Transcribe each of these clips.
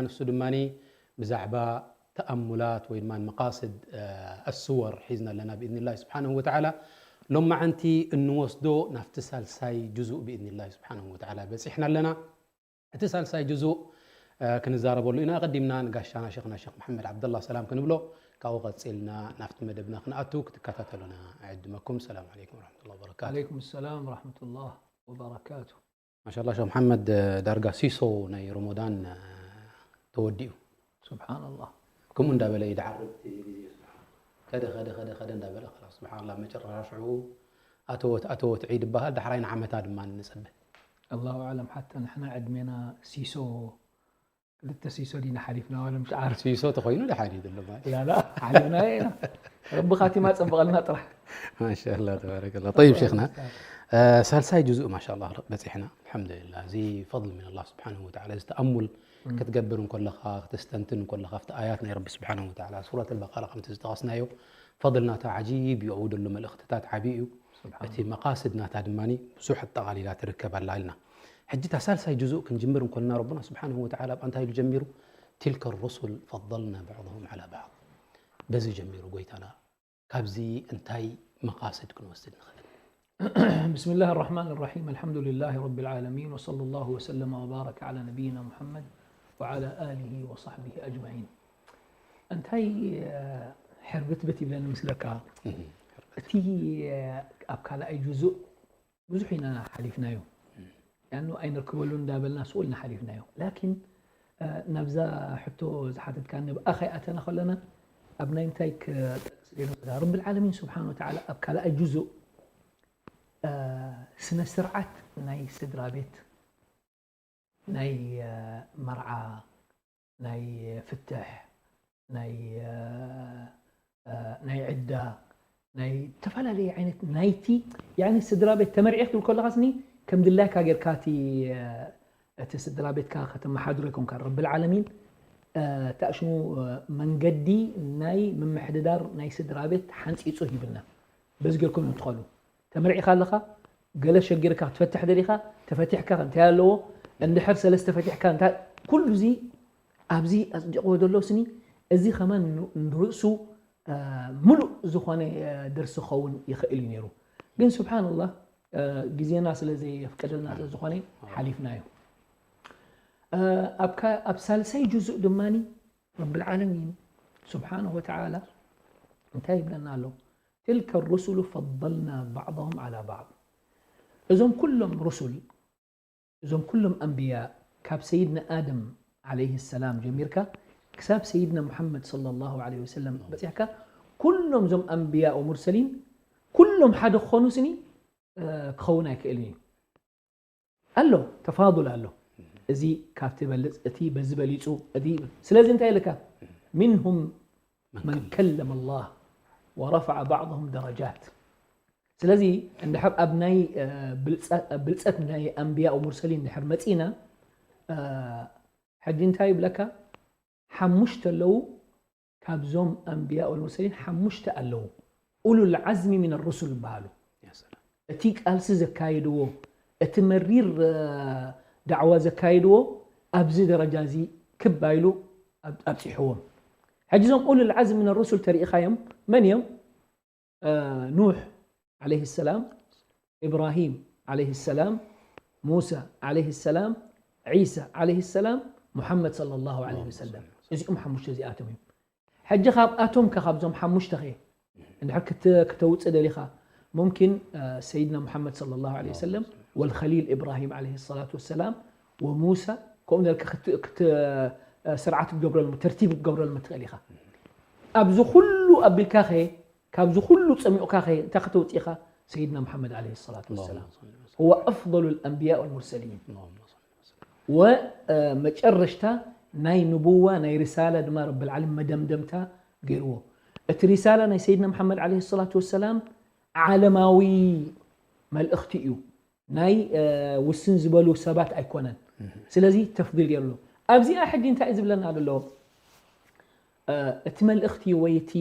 ንሱ ድማ ብዛዕባ ተኣሙላት ወይ ድማ መቃስድ ኣስወር ሒዝና ኣለና ብኢዝኒላህ ስብሓንሁ ወተዓላ። ሎማዓንቲ እንወስዶ ናብቲ ሳልሳይ ጅዙእ ብኢዝኒላህ ስብሓንሁ ወተዓላ በፂሕና ኣለና። እቲ ሳልሳይ ጅዙእ ክንዛረበሉ ኢና። ኣቐዲምና ንጋሻና ሸኽና ሸኽ መሓመድ ዓብደላ ሰላም ክንብሎ፣ ካብኡ ቀፂልና ናብቲ መደብና ክንኣቱ ክትከታተሉና እዕድመኩም። ሰላም ዓለይኩም ወረሕመቱላሂ ወበረካቱ። ዓለይኩም ሰላም ወረሕመቱላህ ወበረካቱ። ማሻላ ሸኽ መሓመድ፣ ዳርጋ ሲሶ ናይ ሮሞዳን ተወዲኡ። ስብሓንላህ። ከምኡ እንዳበለ እዩ ድዓርብ እቲ ግዜ። ከደ ከደ ከደ ከደ እንዳበለ ላ ስብሓንላ መጨረሻ ሽዑ ኣተወት ኣተወት ዒድ ይበሃል። ዳሕራይ ንዓመታ ድማ ንፅበ። ኣላሁ ኣዕለም ሓታ ንሕና ዕድሜና ሲሶ ክልተ ሲሶ ዲና ሓሊፍና ዋላ ምሽ ዓርብ ሲሶ ተኮይኑ ደሓን እዩ ዘሎ ማለት። ላላ ሓሊፍና ኢና። ረቢ ካቲማ ፀብቐልና ጥራሕ። ማሻላ ተባረከላ። ጠይብ ሸይኽና፣ ሳልሳይ ጅዙእ ማሻላ በፂሕና ኣልሓምዱሊላ። እዚ ፈضል ምን ኣላህ ስብሓንሁ ወተዓላ። እዚ ተኣሙል ክትገብር እንከለኻ፣ ክተስተንትን እንከለኻ ኣብቲ ኣያት ናይ ረቢ ስብሓንሁ ወተዓላ ሱረት ኣልበቀራ ከምቲ ዝጠቐስናዮ ፈضል ናታ ዓጂብ እዩ። ኣብኡ ዘሎ መልእኽትታት ዓብዪ እዩ። እቲ መቃስድ ናታ ድማ ብዙሕ ኣጠቓሊላ ትርከብ ኣላ ኢልና። ሕጂ እታ ሳልሳይ ጅዙእ ክንጅምር እንኮልና ረቡና ስብሓንሁ ወተዓላ ብኣንታይ ኢሉ ጀሚሩ? ትልከ ሩሱል ፈضልና ባዕضሁም ዓላ ባዕض። በዚ ጀሚሩ ጎይታና ካብዚ እንታይ መቃስድ ክንወስድ ንኽእል? بسم الله الرحمن الرحيم الحمد لله رب العالمين وصلى الله وسلم وبارك على نبينا محمد وعلى آله وصحبه أجمعين እንታይ ሕርብትብት ይብለኒ ምስለካ እቲ ኣብ ካልኣይ ጁዙእ ብዙሕ ኢና ሓሊፍናዮ ያኑ ኣይንርከበሉ እንዳበልና ስኡ ኢልና ሓሊፍናዮ ላኪን ናብዛ ሕቶ ዝሓተትካ ንብኣ ከይኣተና ከለና ኣብ ናይ እንታይ ክጠቅስ ረብል ዓለሚን ስብሓን ወተዓላ ኣብ ካልኣይ ጁዙእ ስነ ስርዓት ናይ ስድራ ቤት ናይ መርዓ ናይ ፍትሕ ናይ ናይ ዕዳ ናይ ዝተፈላለዩ ዓይነት ናይቲ ያኒ ስድራ ቤት ተመርዒ ክትብል ከለኻስኒ ከም ድላይካ ጌርካ እቲ እቲ ስድራ ቤትካ ከተመሓድሮ ይኮንካ ረብል ዓለሚን ተኣሽሙ መንገዲ ናይ ምምሕድዳር ናይ ስድራ ቤት ሓንፂፁ ሂብና በዚ ጌርኩም እዮም ትኸሉ ተመርዒኻ ኣለኻ ገለ ሸጊርካ ክትፈትሕ ደሊኻ ተፈቲሕካ እንታይ ኣለዎ እንድሕር ሰለስተ ፈቲሕካ እንታይ ኩሉ እዚ ኣብዚ ኣፅዲቕዎ ዘሎ ስኒ እዚ ከማን ንርእሱ ሙሉእ ዝኾነ ደርሲ ክኸውን ይኽእል እዩ ነይሩ ግን ስብሓንላህ ግዜና ስለ ዘየፍቀደልና ስለ ዝኾነ ሓሊፍናዮ ኣብ ሳልሳይ ጁዙእ ድማ ረብል ዓለሚን ስብሓንሁ ወተዓላ እንታይ ይብለና ኣሎ ትልከ ሩሱሉ ፈضልና ባዕضሁም ዓላ ባዕض እዞም ኩሎም ሩሱል እዞም ኩሎም ኣንብያ ካብ ሰይድና ኣደም ዓለይህ ሰላም ጀሚርካ ክሳብ ሰይድና ሙሓመድ صለ ላሁ ለ ወሰለም በፂሕካ ኩሎም እዞም ኣንብያ ወሙርሰሊን ኩሎም ሓደ ክኾኑ ስኒ ክኸውን ኣይክእልን እዩ ኣሎ ተፋضል ኣሎ እዚ ካብቲ በልፅ እቲ በዚ በሊፁ እቲ ስለዚ እንታይ ኢልካ ምንሁም መን ከለመ ላህ ወረፈዐ ባዕضሁም ደረጃት ስለዚ እንድሕር ኣብ ናይ ብልፀት ናይ ኣንብያ ሙርሰሊን እንድሕር መፂና ሕጂ እንታይ ይብለካ ሓሙሽተ ኣለዉ ካብዞም ኣንብያ ወልሙርሰሊን ሓሙሽተ ኣለዉ ኡሉል ዓዝሚ ምን ሩሱል ይበሃሉ እቲ ቃልሲ ዘካየድዎ እቲ መሪር ዳዕዋ ዘካየድዎ ኣብዚ ደረጃ እዚ ክብ ኣኢሉ ኣብፂሕዎም ሕጂ እዞም ኡሉል ዓዝሚ ምን ሩሱል ተሪኢኻዮም መን እዮም ኑሕ ዓለይህ ሰላም፣ ኢብራሂም ዓለይህ ሰላም፣ ሙሳ ዓለይህ ሰላም፣ ዒሳ ዓለይህ ሰላም፣ ሙሓመድ ሰለላሁ ዓለይሂ ወሰለም። እዚኦም ሓሙሽተ እዚኣቶም እዮም። ሕጂ ካብኣቶም ከ ካብዞም ሓሙሽተ ከ እንድሕር ክተ- ክተውፅእ ደሊኻ ሙምኪን ሰይድና ሙሓመድ ሰለላሁ ዓለይሂ ወሰለም ወልኸሊል ኢብራሂም ዓለይሂ ሰላቱ ወሰላም ወሙሳ ከምኡ ነልካ ክት- ክት- ስርዓት ክትገብረሎም ተርቲብ ክትገብረሎም ትኽእል ኢኻ። ኣብዚ ኩሉ ኣቢልካ ከ ካብዚ ኩሉ ፀሚቑካ ከ እንታይ ከተውፅእ ኢኻ? ሰይድና ሙሓመድ ዓለይሂ ሰላቱ ወሰላም هو أفضل الأنبياء والمرسلين ወመጨረሽታ ናይ ንቡዋ ናይ ሪሳላ ድማ ረብል ዓለሚን መደምደምታ ገይርዎ። እቲ ሪሳላ ናይ ሰይድና ሙሓመድ ዓለይሂ ሰላቱ ወሰላም ዓለማዊ መልእኽቲ እዩ። ናይ ውስን ዝበሉ ሰባት ኣይኮነን። ስለዚ ተፍዲል ገይርሉ። ኣብዚኣ ሕጂ እንታይ እዩ ዝብለና ዘሎ? እቲ መልእኽቲ ወይ እቲ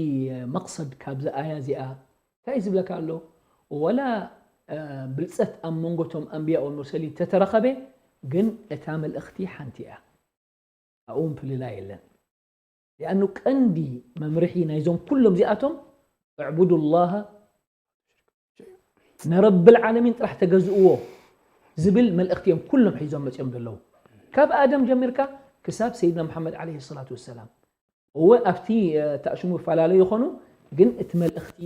መቕሰድ ካብዚ ኣያ እዚኣ እንታይ እዩ ዝብለካ ኣሎ? ወላ ብልፀት ኣብ መንጎቶም ኣንብያ ወልሙርሰሊን ተተረኸበ ግን እታ መልእኽቲ ሓንቲ እያ። ኣብኡ ምፍልላይ የለን። ሊኣኑ ቀንዲ መምርሒ ናይዞም ኩሎም እዚኣቶም እዕቡዱ ላሃ ንረብል ዓለሚን ጥራሕ ተገዝእዎ ዝብል መልእኽቲ እዮም ኩሎም ሒዞም መፅኦም ዘለዉ። ካብ ኣደም ጀሚርካ ክሳብ ሰይድና መሓመድ ዓለይሂ ሰላቱ ወሰላም። እወ ኣብቲ ተእሽሙ ይፈላለዩ ይኾኑ፣ ግን እቲ መልእኽቲ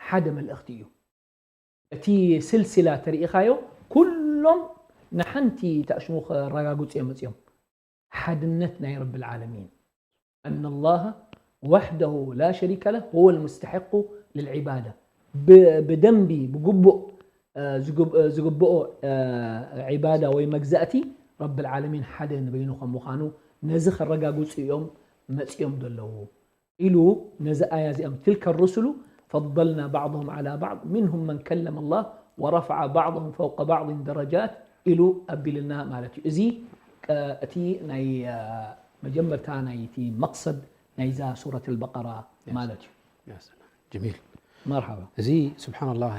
ሓደ መልእኽቲ እዩ። እቲ ስልሲላ ተሪኢኻዮ ኩሎም ንሓንቲ ተእሽሙ ከረጋግፁ እዮም መፅኦም። ሓድነት ናይ ረብል ዓለሚን። أن الله وحده لا شريك له هو المستحق للعبادة። ብደንቢ ብግቡእ ዝግብኦ ዒባዳ ወይ መግዛእቲ ረብል ዓለሚን ሓደ ንበይኑ ከም ምዃኑ ነዚ ከረጋግፁ እዮም መፅኦም ዘለዉ ኢሉ ነዚ ኣያ እዚኦም تلك الرسل فضلنا بعضهم على بعض منهم من كلم الله ورفع بعضهم فوق بعض درجات ኢሉ ኣቢልና ማለት እዩ። እዚ እቲ ናይ መጀመርታ ናይቲ መቕሰድ ናይዛ ሱረት ኣልበቀራ ማለት እዩ። ጀሚል። መርሓባ። እዚ ስብሓንላህ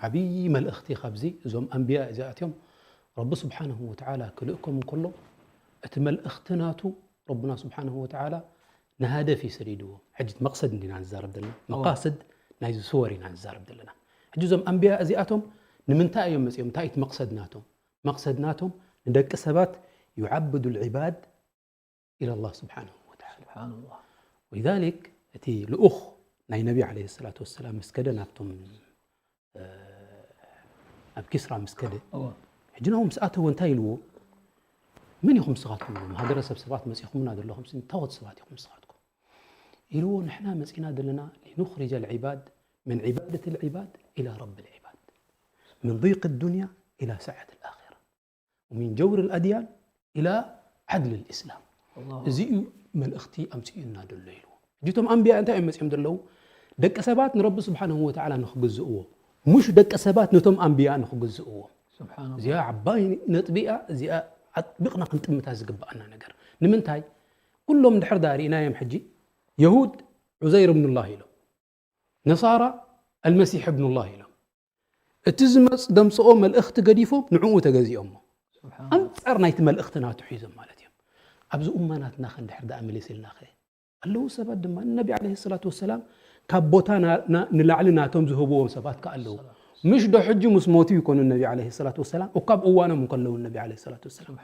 ዓብዪ መልእኽቲ ካብዚ እዞም ኣንብያ እዚኣትዮም ረቢ ስብሓንሁ ወተዓላ ክልእኮም እንከሎ እቲ መልእኽቲ ናቱ ረቡና ስብሓንሁ ወተዓላ ንሃደፍ እዩ ሰዲድዎ። ሕጂ መቕሰድ እንዲና ንዛረብ ዘለና መቃስድ ናይዚ ስወር ኢና ንዛረብ ዘለና። ሕጂ እዞም ኣንብያ እዚኣቶም ንምንታይ እዮም መፅኦም? እንታይ እቲ መቕሰድ ናቶም? መቕሰድ ናቶም ንደቂ ሰባት يعبد العباد إلى الله سبحانه وتعالى. ስብሓንላህ። ولذلك እቲ ልኡኽ ናይ ነቢ ዓለይሂ ሰላቱ ወሰላም ምስ ከደ ናብቶም ኣብ ኪስራ ምስ ከደ ሕጂ ናብኡ ምስ ኣተወ እንታይ ኢልዎ? መን ኢኹም ንስኻትኩም? ሃገረሰብ ሰባት መፂኹምና ዘለኹም ታወት ሰባት ኢኹም ንስኻትኩም ኢልዎ። ንሕና መፂና ዘለና لنخرج العباد من عبادة العباد إلى رب العباد من ضيق الدنيا إلى سعة الآخرة ومن جور الأديان إلى عدل الإسلام. እዚ እዩ መልእኽቲ ኣምፅኡና ዘሎ ኢልዎ። ሕጂ እቶም ኣንብያ እንታይ እዮም መፅኦም ዘለዉ? ደቂ ሰባት ንረቢ ስብሓንሁ ወተዓላ ንክግዝእዎ፣ ሙሽ ደቂ ሰባት ነቶም ኣንብያ ንክግዝእዎ። እዚኣ ዓባይ ነጥቢ እያ። እዚኣ ኣጥቢቕና ክንጥምታ ዝግብኣና ነገር። ንምንታይ? ኩሎም ድሕር ዳ ርኢናዮም ሕጂ የሁድ ዑዘይር እብኑላህ ኢሎም፣ ነሳራ ኣልመሲሕ እብኑላህ ኢሎም። እቲ ዝመፅ ደምፅኦ መልእኽቲ ገዲፎም ንዕኡ ተገዚኦሞ። ኣንፃር ናይቲ መልእኽቲ ናቱ ሒዞም ማለት እዮም። ኣብዚ ኡማ ናትና ከ እንድሕር ደኣ መሊስልናኸ ኣለዉ ሰባት ድማ ንነቢ ዓለይሂ ሰላቱ ወሰላም ካብ ቦታ ንላዕሊ ናቶም ዝህብዎም ሰባት ከ ኣለዉ። ምሽ ዶ ሕጂ ምስ ሞቱ ይኮኑ ነቢ ዓለይሂ ሰላቱ ወሰላም እኳ ኣብ እዋኖም እንከለዉ ነቢ ዓለይሂ ሰላቱ ወሰላም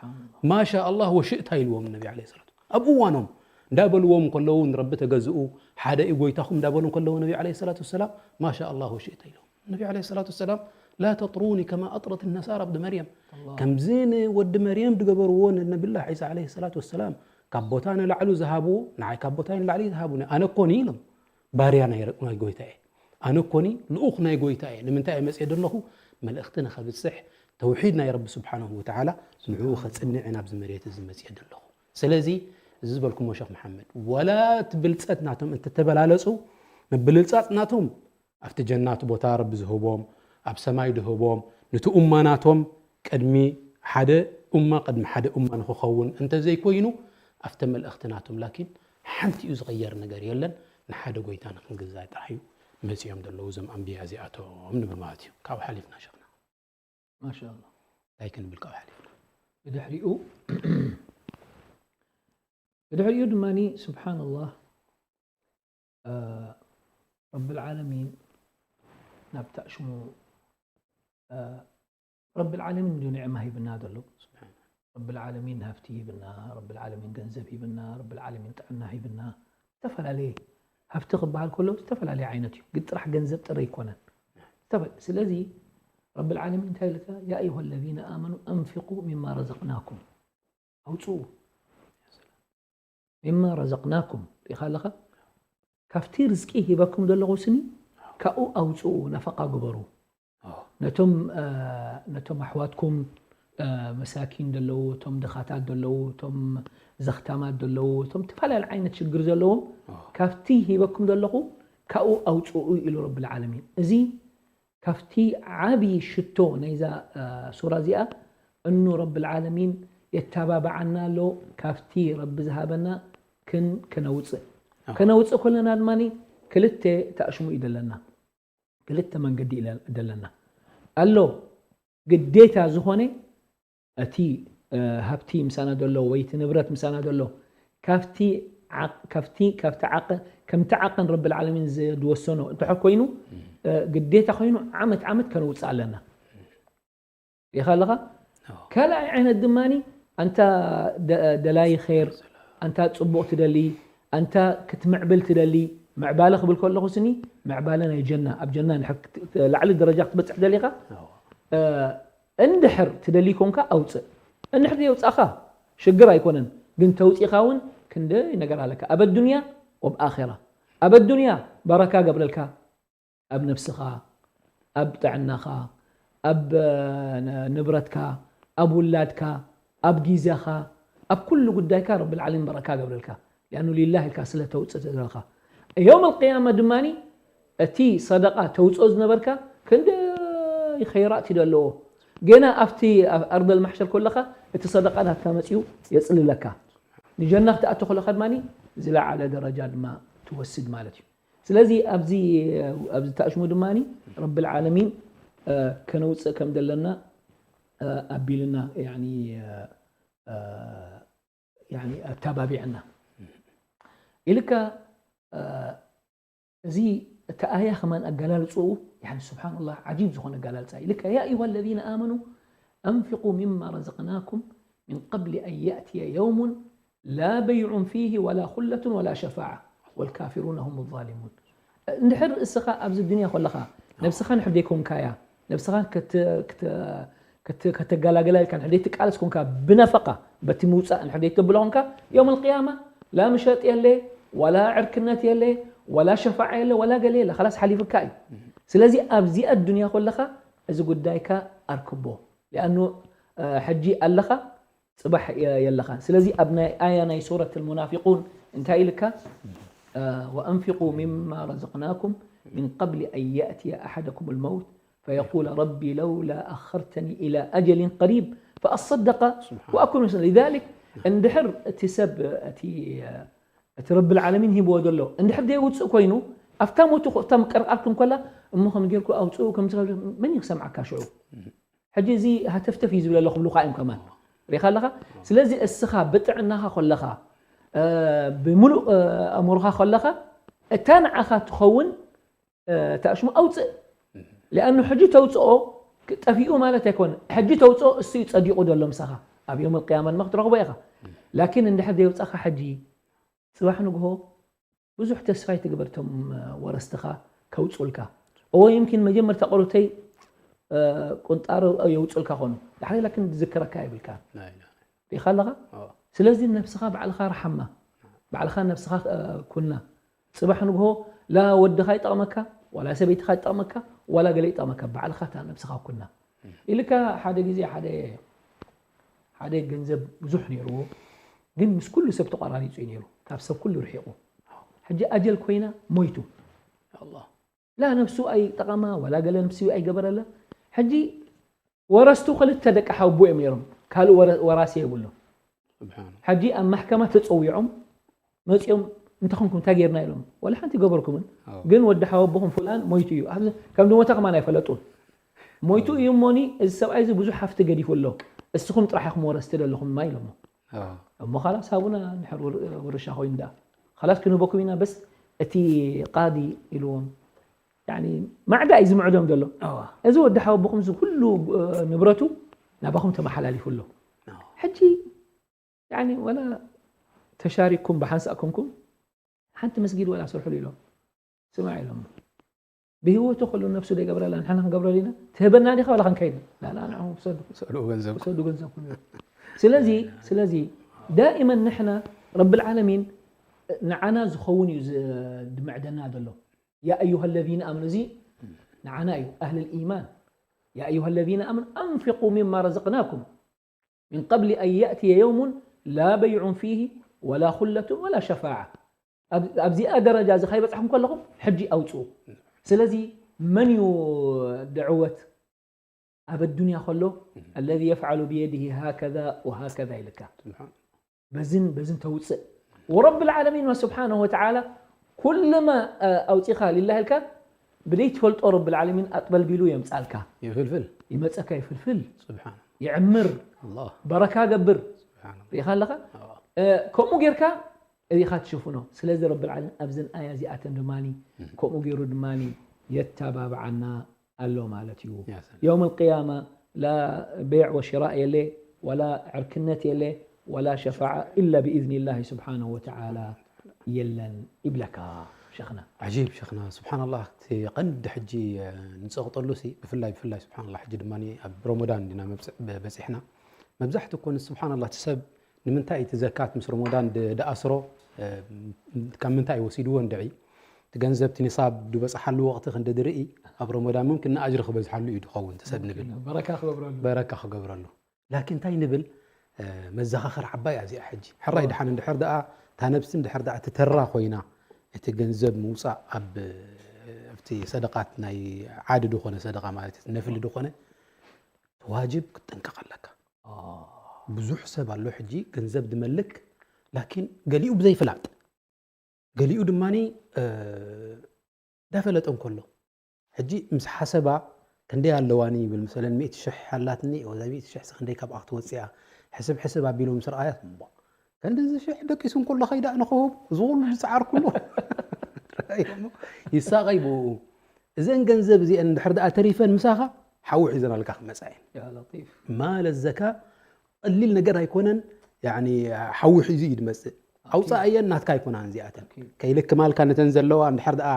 ማሻ ኣላህ ወሽእታ ኢልዎም ነቢ ዓለይሂ ሰላቱ ኣብ እዋኖም እንዳበልዎም እንከለዉ ንረቢ ተገዝኡ ሓደ እዩ ጎይታኹም እንዳበሉ እንከለዉ ነቢ ዓለይሂ ሰላቱ ወሰላም ማሻ ኣላህ ወሽእታ ኢልዎም ነቢ ዓለይሂ ሰላቱ ወሰላም لا تطروني كما أطرت النصارى ابن مريم ከምዚ ንወዲ መርየም ዝገበርዎ ንነቢላህ ዒሳ ዓለይሂ ሰላቱ ወሰላም ካብ ቦታ ንላዕሉ ዝሃብዎ ንዓይ ካብ ቦታ ንላዕሊ ዝሃቡኒ ኣነ ኮኒ ኢሎም ባርያ ናይ ጎይታ እየ ኣነ ኮኒ ልኡኽ ናይ ጎይታ እየ ንምንታይ እየ መፅየ ዘለኹ መልእኽቲ ንኸብፅሕ ተውሒድ ናይ ረቢ ስብሓንሁ ወተዓላ ንዕኡ ኸፅንዕ እየ ናብዚ መሬት እዚ መፅየ ዘለኹ ስለዚ እዚ ዝበልኩሞ ሸኽ መሓመድ ወላ እቲ ብልፀት ናቶም እንትተበላለፁ ብልፃፅ ናቶም ኣብቲ ጀናት ቦታ ረቢ ዝህቦም ኣብ ሰማይ ድህቦም ንቲ ኡማ ናቶም ቅድሚ ሓደ ኡማ ቅድሚ ሓደ ኡማ ንክኸውን እንተዘይኮይኑ ኣብተ መልእኽቲ ናቶም ላኪን ሓንቲ እዩ ዝቕየር ነገር የለን ንሓደ ጎይታ ንክንግዛእ ጥራሕ እዩ መፂኦም ዘለዉ እዞም ኣንብያ እዚኣቶም ንብል ማለት እዩ ካብኡ ሓሊፍና ሸኽና ማሻላ እንታይ ክንብል ካብኡ ሓሊፍና ብድሕሪኡ ብድሕሪኡ ድማ ስብሓንላህ ረብል ዓለሚን ናብ ተእሽሙ ረብል ዓለሚን እንዲዩ ኒዕማ ሂብና ዘሎ ረብል ዓለሚን ሃብቲ ሂብና ረብል ዓለሚን ገንዘብ ሂብና ረብል ዓለሚን ጥዕና ሂብና ዝተፈላለየ ሃብቲ ክበሃል ከሎ ዝተፈላለየ ዓይነት እዩ ግን ጥራሕ ገንዘብ ጥረ ይኮነን ስለዚ ረብል ዓለሚን እንታይ ኢልካ ያ ኣዩሃ ለዚነ ኣመኑ ኣንፊቁ ሚማ ረዘቅናኩም ኣውፅኡ ሚማ ረዘቅናኩም ሪኢኻ ኣለኻ ካብቲ ርዝቂ ሂበኩም ዘለኹ ስኒ ካብኡ ኣውፅኡ ነፈቃ ግበሩ ነቶም ነቶም ኣሕዋትኩም መሳኪን ዘለዉ እቶም ድኻታት ዘለዉ እቶም ዘኽታማት ዘለዉ እቶም ዝተፈላለዩ ዓይነት ሽግር ዘለዎም ካብቲ ሂበኩም ዘለኹ ካብኡ ኣውፅኡ ኢሉ ረብል ዓለሚን እዚ ካብቲ ዓቢ ሽቶ ናይዛ ሱራ እዚኣ እኑ ረብል ዓለሚን የተባብዓና ኣሎ ካብቲ ረቢ ዝሃበና ክን ክነውፅእ ከነውፅእ ከለና ድማ ክልተ ተኣሽሙ እዩ ዘለና ክልተ መንገዲ እዩ ዘለና ኣሎ ግዴታ ዝኾነ እቲ ሃብቲ ምሳና ዘሎ ወይ እቲ ንብረት ምሳና ዘሎ ካብቲ ዓቕ- ካብቲ ካብቲ ዓቐ- ከምቲ ዓቐን ረብል ዓለሚን ዝወሰኖ እንተኾ ኮይኑ፣ እ፣ ግዴታ ኮይኑ ዓመት ዓመት ከነውፅእ ኣለና። ሪኢኻ ኣለኻ? ካልኣይ ዓይነት ድማ፣ ኣንታ ደ- ደላይ ኸይር፣ ኣንታ ፅቡቕ ትደሊ፣ ኣንታ ክትምዕብል ትደሊ፣ ምዕባለ ክብል ከለኹ ስኒ፣ ምዕባለ ናይ ጀና፣ ኣብ ጀና ንድሕር ክት- ላዕሊ ደረጃ ክትበፅሕ ደሊኻ፣ እ፣ እንድሕር ትደሊ ኮንካ ኣውፅእ። እንድሕር የውፃእኻ ሽግር ኣይኮነን፣ ግን ተውፂኻ እውን ክንደይ ነገር ኣለካ ኣብ ኣዱንያ ወብ ኣኼራ። ኣብ ኣዱንያ በረካ ገብረልካ፣ ኣብ ነብስኻ፣ ኣብ ጥዕናኻ፣ ኣብ እ፣ ን- ንብረትካ፣ ኣብ ውላድካ፣ ኣብ ጊዜኻ፣ ኣብ ኩሉ ጉዳይካ ረብል ዓለሚን በረካ ገብረልካ። ሊኣኑ ሊላህ ኢልካ ስለ ተውፅእ ዘለኻ። የውም ኣልቅያማ ድማ እቲ ሰደቃ ተውፅኦ ዝነበርካ ክንደይ ኸይራት እዩ ዘለዎ። ገና ኣብቲ ኣብ ኣርደል ማሕሸር ከለኻ እቲ ሰደቃ ናትካ መፅኡ የፅልለካ። ንጀና ክትኣቱ ከለኻ ድማ ዝለዓለ ደረጃ ድማ ትወስድ ማለት እዩ። ስለዚ ኣብዚ ኣብዚ ተኣሽሙ ድማ ረብል ዓለሚን እ፣ ከነውፅእ ከም ዘለና እ፣ ኣቢልና ያኒ እ፣ እ፣ ያኒ ኣተባቢዕና ኢልካ እ፣ እዚ እቲ ኣያ ከማን ኣገላልፅኡ ያኒ ስብሓንላህ ዓጂብ ዝኾነ ኣገላልፃ ኢልካ ያ ኣዩሃ ለዚነ ኣመኑ ኣንፊቁ ሚማ ረዘቅናኩም ምን ቀብሊ ኣን የእትየ የውሙን ላ በይዑን ፊሂ ወላ ኩለቱን ወላ ሸፋዓ ወልካፊሩነ ሁም ዛሊሙን። እንድሕር እስኻ ኣብዚ ዱንያ ከለኻ ነብስኻ እንድሕር ዘይኮንካያ፣ ነብስኻ ክት- ክት- ክት- ከተገላግላ ኢልካ እንድሕር ዘይትቃለስ ኮንካ፣ ብነፈቃ በቲ ምውፃእ እንድሕር ዘይተብሎ ኮንካ፣ የውም ኣልቅያማ ላ ምሸጥ የለ፣ ዋላ ዕርክነት የለ፣ ዋላ ሸፋዓ የለ፣ ዋላ ገለ የለ፣ ኻላስ ሓሊፍካ እዩ። ስለዚ ኣብዚ ኣዱንያ ከለኻ እዚ ጉዳይካ ኣርክቦ። ሊኣኑ ሕጂ ኣለኻ፣ ፅባሕ የ- የለኻን። ስለዚ ኣብ ናይ ኣያ ናይ ሱረት ልሙናፊቁን እንታይ ኢልካ? ወአንፊቁ ሚማ ረዘቅናኩም ምን ቀብሊ ኣን የእትየ ኣሓደኩም ልመውት ፈየቁለ ረቢ ለውላ ኣኸርተኒ ኢላ ኣጀሊን ቀሪብ ፈኣሰደቀ ስብሓን። ወኣኩን ምስል ሊዛሊክ። እንድሕር እቲ ሰብ እቲ እቲ ረብል ዓለሚን ሂብዎ ዘሎ እንድሕር ደይውፅእ ኮይኑ ኣብታ ሞቱ እቶም ቀርቃርኩም ከላ እሞ ከም ጌርኩ ኣውፅኡ ከም መን ይክሰምዓካ ሽዑ? ሕጂ እዚ ሃተፍተፍ እዩ ዝብለሎ ክብሉካ እዮም ከማን። ሪኻ ኣለኻ? ስለዚ እስኻ ብጥዕናኻ ከለኻ እ፣ ብምሉእ እ፣ ኣእምሮኻ ከለኻ እታ ንዓኻ ትኸውን እ፣ ተኣሽሙ ኣውፅእ። ሊኣኑ ሕጂ ተውፅኦ ጠፊኡ ማለት ኣይኮነ። ሕጂ ተውፅኦ እሱ እዩ ፀዲቑ ዘሎ ምሳኻ። ኣብ የውም ኣልቅያማ ድማ ክትረኽቦ ኢኻ። ላኪን እንድሕር ዘይውፃእካ ሕጂ ፅባሕ ንግሆ ብዙሕ ተስፋ ኣይትግበር እቶም ወረስትኻ ከውፅኡልካ። እወ ይምኪን መጀመርታ ቆርብተይ ቁንጣሮ የውፅኡልካ ኾኑ። ዳሕራይ ላኪን ዝዝክረካ የብልካ። ሪኢኻ ኣለኻ? ስለዚ ነብስኻ ባዕልኻ ርሓማ። ባዕልኻ ነብስኻ ኩና። ፅባሕ ንግሆ ላ ወድኻ ይጠቕመካ ዋላ ሰበይትኻ ይጠቕመካ ዋላ ገለ ይጠቕመካ ባዕልኻ እታ ነብስኻ ኩና። ኢልካ ሓደ ግዜ ሓደ ሓደ ገንዘብ ብዙሕ ነይርዎ፣ ግን ምስ ኩሉ ሰብ ተቋራሪፁ እዩ ነይሩ፣ ካብ ሰብ ኩሉ ርሒቑ። ሕጂ ኣጀል ኮይና ሞይቱ። ላ ነብሱ ኣይጠቐማ ዋላ ገለ ነብሱ ኣይገበረላ። ሕጂ ወረስቱ ክልተ ደቂ ሓውቦ እዮም ነይሮም፣ ካልእ ወረ- ወራሲ የብሉ። ሕጂ ኣብ ማሕከማ ተፀዊዖም መፂኦም እንተኾንኩም እንታይ ጌርና ኢሎም ዋላ ሓንቲ ገበርኩምን፣ ግን ወዲ ሓወቦኹም ፍላን ሞይቱ እዩ። ኣብዚ ከም ድሞተ ከማን ኣይፈለጡን። ሞይቱ እዩ እሞኒ እዚ ሰብኣይ እዚ ብዙሕ ሃፍቲ ገዲፉ ኣሎ፣ እስኹም ጥራሕ ኢኹም ወረስቲ ዘለኹም ድማ ኢሎሞ። እሞ ካላስ ሃቡና ንሕር ውር- ውርሻ ኮይኑ ደኣ ካላስ ክንህበኩም ኢና፣ በስ እቲ ቃዲ ኢልዎም። ያኒ ማዕዳ እዩ ዝምዕዶም ዘሎ። እዚ ወዲ ሓወቦኹም እዚ ኩሉ እ፣ ንብረቱ ናባኹም ተመሓላሊፉ ኣሎ። ሕጂ ያኒ ወላ ተሻሪኩም ብሓንሳእ ኮንኩም ሓንቲ መስጊድ ወላ ስርሕሉ ኢሎም ስማዕ ኢሎም። ብህይወቱ ከሎ ነብሱ ዘይገብረላ ንሕና ክንገብረሉ ኢና? ትህበና ዲኻ ወላ ክንከይድ? ላላ ንዕኹም ክሰዱ። ሰዱ ገንዘብ ክሰዱ ገንዘብኩም እዩ። ስለዚ ስለዚ ዳኢመን ንሕና ረብል ዓለሚን ንዓና ዝኸውን እዩ ዝ- ዝምዕደና ዘሎ። ያ ኣዩሃ ለዚነ ኣመኑ እዚ ንዓና እዩ ኣህል ልኢማን። ያ ኣዩሃ ለዚነ ኣመኑ ኣንፊቁ ሚማ ረዘቅናኩም ምን ቀብሊ ኣን የእትየ የውሙን ላ በይዑን ፊሂ ወላ ኩለቱን ወላ ሸፋዓ። ኣብዚኣ ደረጃ እዚ ካይበፅሕኩም ከለኹም ሕጂ ኣውፅኡ። ስለዚ መን እዩ ድዕወት ኣብ ኣዱንያ ከሎ ኣለዚ የፍዓሉ ብየድሂ ሃከዛ ወሃከዛ ኢልካ በዝን በዝን ተውፅእ ወረብ ልዓለሚን ስብሓንሁ ወተዓላ ኩልማ ኣውፂኻ ሊላህ ኢልካ ብደይ ትፈልጦ ረብ ልዓለሚን ኣጥበልቢሉ የምፃልካ ይፍልፍል ይመፀካ ይፍልፍል ስብሓን ይዕምር ኣላህ በረካ ገብር ስብሓን ርኢኻ ኣለኻ ከምኡ ጌርካ እዚኻ ትሽፍኖ። ስለዚ ረብል ዓለሚን ኣብዘን ኣያ እዚኣተን ድማ ከምኡ ገይሩ ድማ የተባብዓና ኣሎ ማለት እዩ። የውም ልቅያማ ላ ቤዕ ወሽራእ የለ፣ ወላ ዕርክነት የለ፣ ወላ ሸፋዓ ኢላ ብኢዝኒላሂ ስብሓነሁ ወተዓላ የለን ይብለካ ሸኽና። ዓጂብ ሸኽና፣ ስብሓንላህ። እቲ ቀንዲ ሕጂ ንፀቕጠሉ ሲ ብፍላይ ብፍላይ ስብሓንላህ ሕጂ ድማ ኣብ ረመዳን ዲና በፂሕና። መብዛሕትኡ እኮ ስብሓንላህ እቲ ሰብ ንምንታይ እቲ ዘካት ምስ ረመዳን ድኣስሮ ካብ ምንታይ ወሲድዎ እንድዒ እቲ ገንዘብ እቲ ኒሳብ ዝበፅሓሉ ወቕቲ ክንዲ ድርኢ ኣብ ረመዳን ሙምኪን ንኣጅሪ ክበዝሓሉ እዩ ድኸውን እቲ ሰብ ንብል በረካ ክገብረሉ በረካ ክገብረሉ። ላኪን እንታይ ንብል መዘኻኸር ዓባይ እዚኣ ሕጂ ሕራይ ድሓን እንድሕር ደኣ እታ ነብሲ እንድሕር ደኣ እቲ ተራ ኮይና እቲ ገንዘብ ምውፃእ ኣብ ኣብቲ ሰደቃት ናይ ዓዲ ድኾነ ሰደቃ ማለት እዩ ነፍሊ ድኾነ ዋጅብ ክትጥንቀቕ ኣለካ። ብዙሕ ሰብ ኣሎ ሕጂ ገንዘብ ድመልክ ላኪን ገሊኡ ብዘይፍላጥ ገሊኡ ድማ ዳፈለጠ እንከሎ ሕጂ ምስ ሓሰባ ክንደይ ኣለዋኒ ይብል መሰለን ሚእቲ ሽሕ ኣላትኒ ወዛ ሚእቲ ሽሕ ክንደይ ካብኣ ክትወፅያ ሕስብ ሕስብ ኣቢሉ ምስ ረኣያት እሞ ከንድዚ ሽሕ ደቂሱ እንከሎ ከይዳ ንኽህብ ዝኹሉ ዝፀዓርኩሉ ይሳቐይ ብኡ እዘን ገንዘብ እዚአን እንድሕር ደኣ ተሪፈን ምሳኻ ሓዊ ሒዘናልካ ክመፃ እየን። ማለት ዘካ ቀሊል ነገር ኣይኮነን። ሓዊ ሒዙ እዩ ድመፅእ። ኣውፃእየን ናትካ ኣይኮናን እዚኣተን። ከይልክማልካ ነተን ዘለዋ እንድሕር ደኣ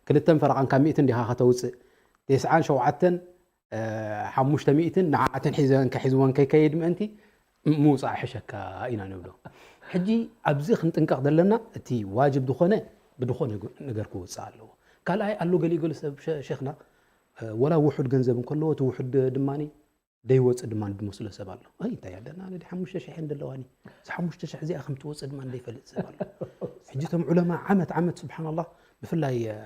ክልተን ፈረቓን ካብ ሚእትን ዲኻ ከተውፅእ ቴስዓን ሸውዓተን ሓሙሽተ ሚእትን ንዓኣተን ሒዘን ከሒዝወን ከይከይድ ምእንቲ ምውፃእ ሕሸካ ኢና ንብሎ። ሕጂ ኣብዚ ክንጥንቀቕ ዘለና እቲ ዋጅብ ዝኾነ ብድኾነ ነገር ክውፅእ ኣለዎ። ካልኣይ ኣሎ ገሊኡ ገሉ ሰብ ሸ- ሸኽና እ፣ ወላ ውሑድ ገንዘብ እንከለዎ እቲ ውሑድ ድማ ደይወፅእ ድማ ድመስሎ ሰብ ኣሎ። ኣይ እንታይ ኣለና ነዲ ሓሙሽተ ሽሕ እየን ዘለዋኒ እዚ ሓሙሽተ ሽሕ እዚኣ ከም ትወፅእ ድማ እንደይፈልጥ ሰብ ኣሎ። ሕጂ እቶም ዑለማ ዓመት ዓመት ስብሓንላህ ብፍላይ እ፣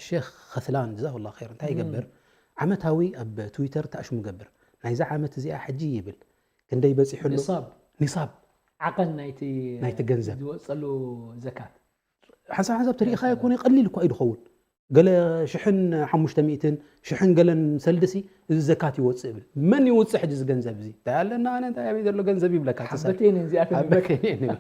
ሼክ ኸትላን ጀዛሁላ ኸይር እንታይ ይገብር ዓመታዊ ኣብ ትዊተር ተኣሽሙ ገብር ናይዛ ዓመት እዚኣ ሕጂ ይብል ክንደይ በፂሑ ኣሎ ኒሳብ ኒሳብ ዓቐን ናይቲ ናይቲ ገንዘብ ዝወፀሉ ዘካት ሓንሳብ ሓንሳብ ተሪኢኻ ይኮነ ቀሊል እኳ እዩ ድኸውን ገለ ሽሕን ሓሙሽተ ሚእትን ሽሕን ገለን ሰልድሲ እዚ ዘካት ይወፅእ ይብል መን ይውፅእ ሕጂ እዚ ገንዘብ እዚ እንታይ ኣለና ኣነ እንታይ ኣበይ ዘሎ ገንዘብ ይብለካ እቲ ሰብ ሓበተይን እዚኣተን ይብለካ ሓበተይን ይብል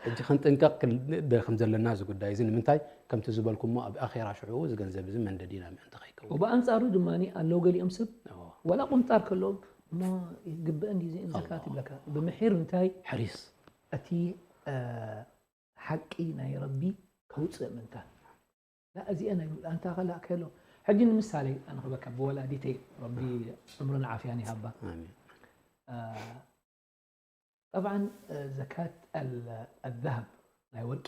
ሕጂ ክንጥንቀቅ ክንደ ከም ዘለና እዚ ጉዳይ እዚ ንምንታይ ከምቲ ዝበልኩሞ ኣብ ኣኼራ ሽዑ እዚ ገንዘብ እዚ መንደዲና ምእንቲ ከይከውን ብኣንፃሩ ድማ ኣለዉ ገሊኦም ሰብ ዋላ ቁምጣር ከለዎም እሞ ይግበአን ድዩ ዘካት ይብለካ ብምሒር እንታይ ሕሪስ እቲ ሓቂ ናይ ረቢ ከውፅእ ምንታን ላ እዚአ ናይ ኣንታ ከላ ከሎ ሕጂ ንምሳሌ ኣነ ክበካ ብወላዲተይ ረቢ ዕምርን ዓፍያን ይሃባ ጠብዓን ዘካት ኣዛሃብ ናይ ወርቂ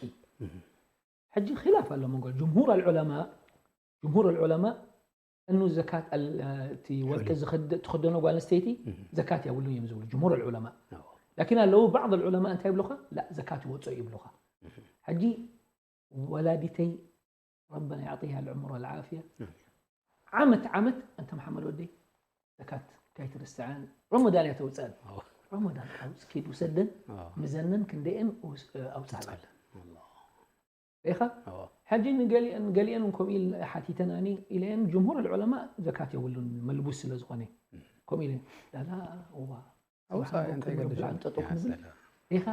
ሕጂ ኺላፍ ኣሎ መንጎ ጅምሁር ኣልዑለማ ጅምሁር ኣልዑለማ እኑ ዘካት እቲ ወርቂ ትኽደኖ ጓል ኣንስተይቲ ዘካት የብሉን እዮም ዝብሉ ጅምሁር ኣልዑለማ ላኪን ኣለዉ ባዕض ኣልዑለማ እንታይ ይብሉኻ ላ ዘካት ይወፅኦ ይብሉኻ ሕጂ ወላዲተይ ረበና ያዕጢሃ ልዕሙር ወልዓፍያ ዓመት ዓመት ኣንተ መሓመድ ወደይ ዘካት ከይትርስዐን ረመዳን እያ ተውፅአን ረመዳን ኣውፅኪድ ውሰደን ምዘነን ክንደየን ኣውፅኣለን ሪኢኻ ሕጂ ንገሊአን ገሊአን ከምኡ ኢል ሓቲተናኒ ኢለየን ጅምሁር ልዑለማ ዘካት የብሉን መልቡስ ስለ ዝኾነ ከምኡ ኢለን ላላ እዋ ኣውፃ እንታይ ገደሻ ጠጠው ክንብል ሪኢኻ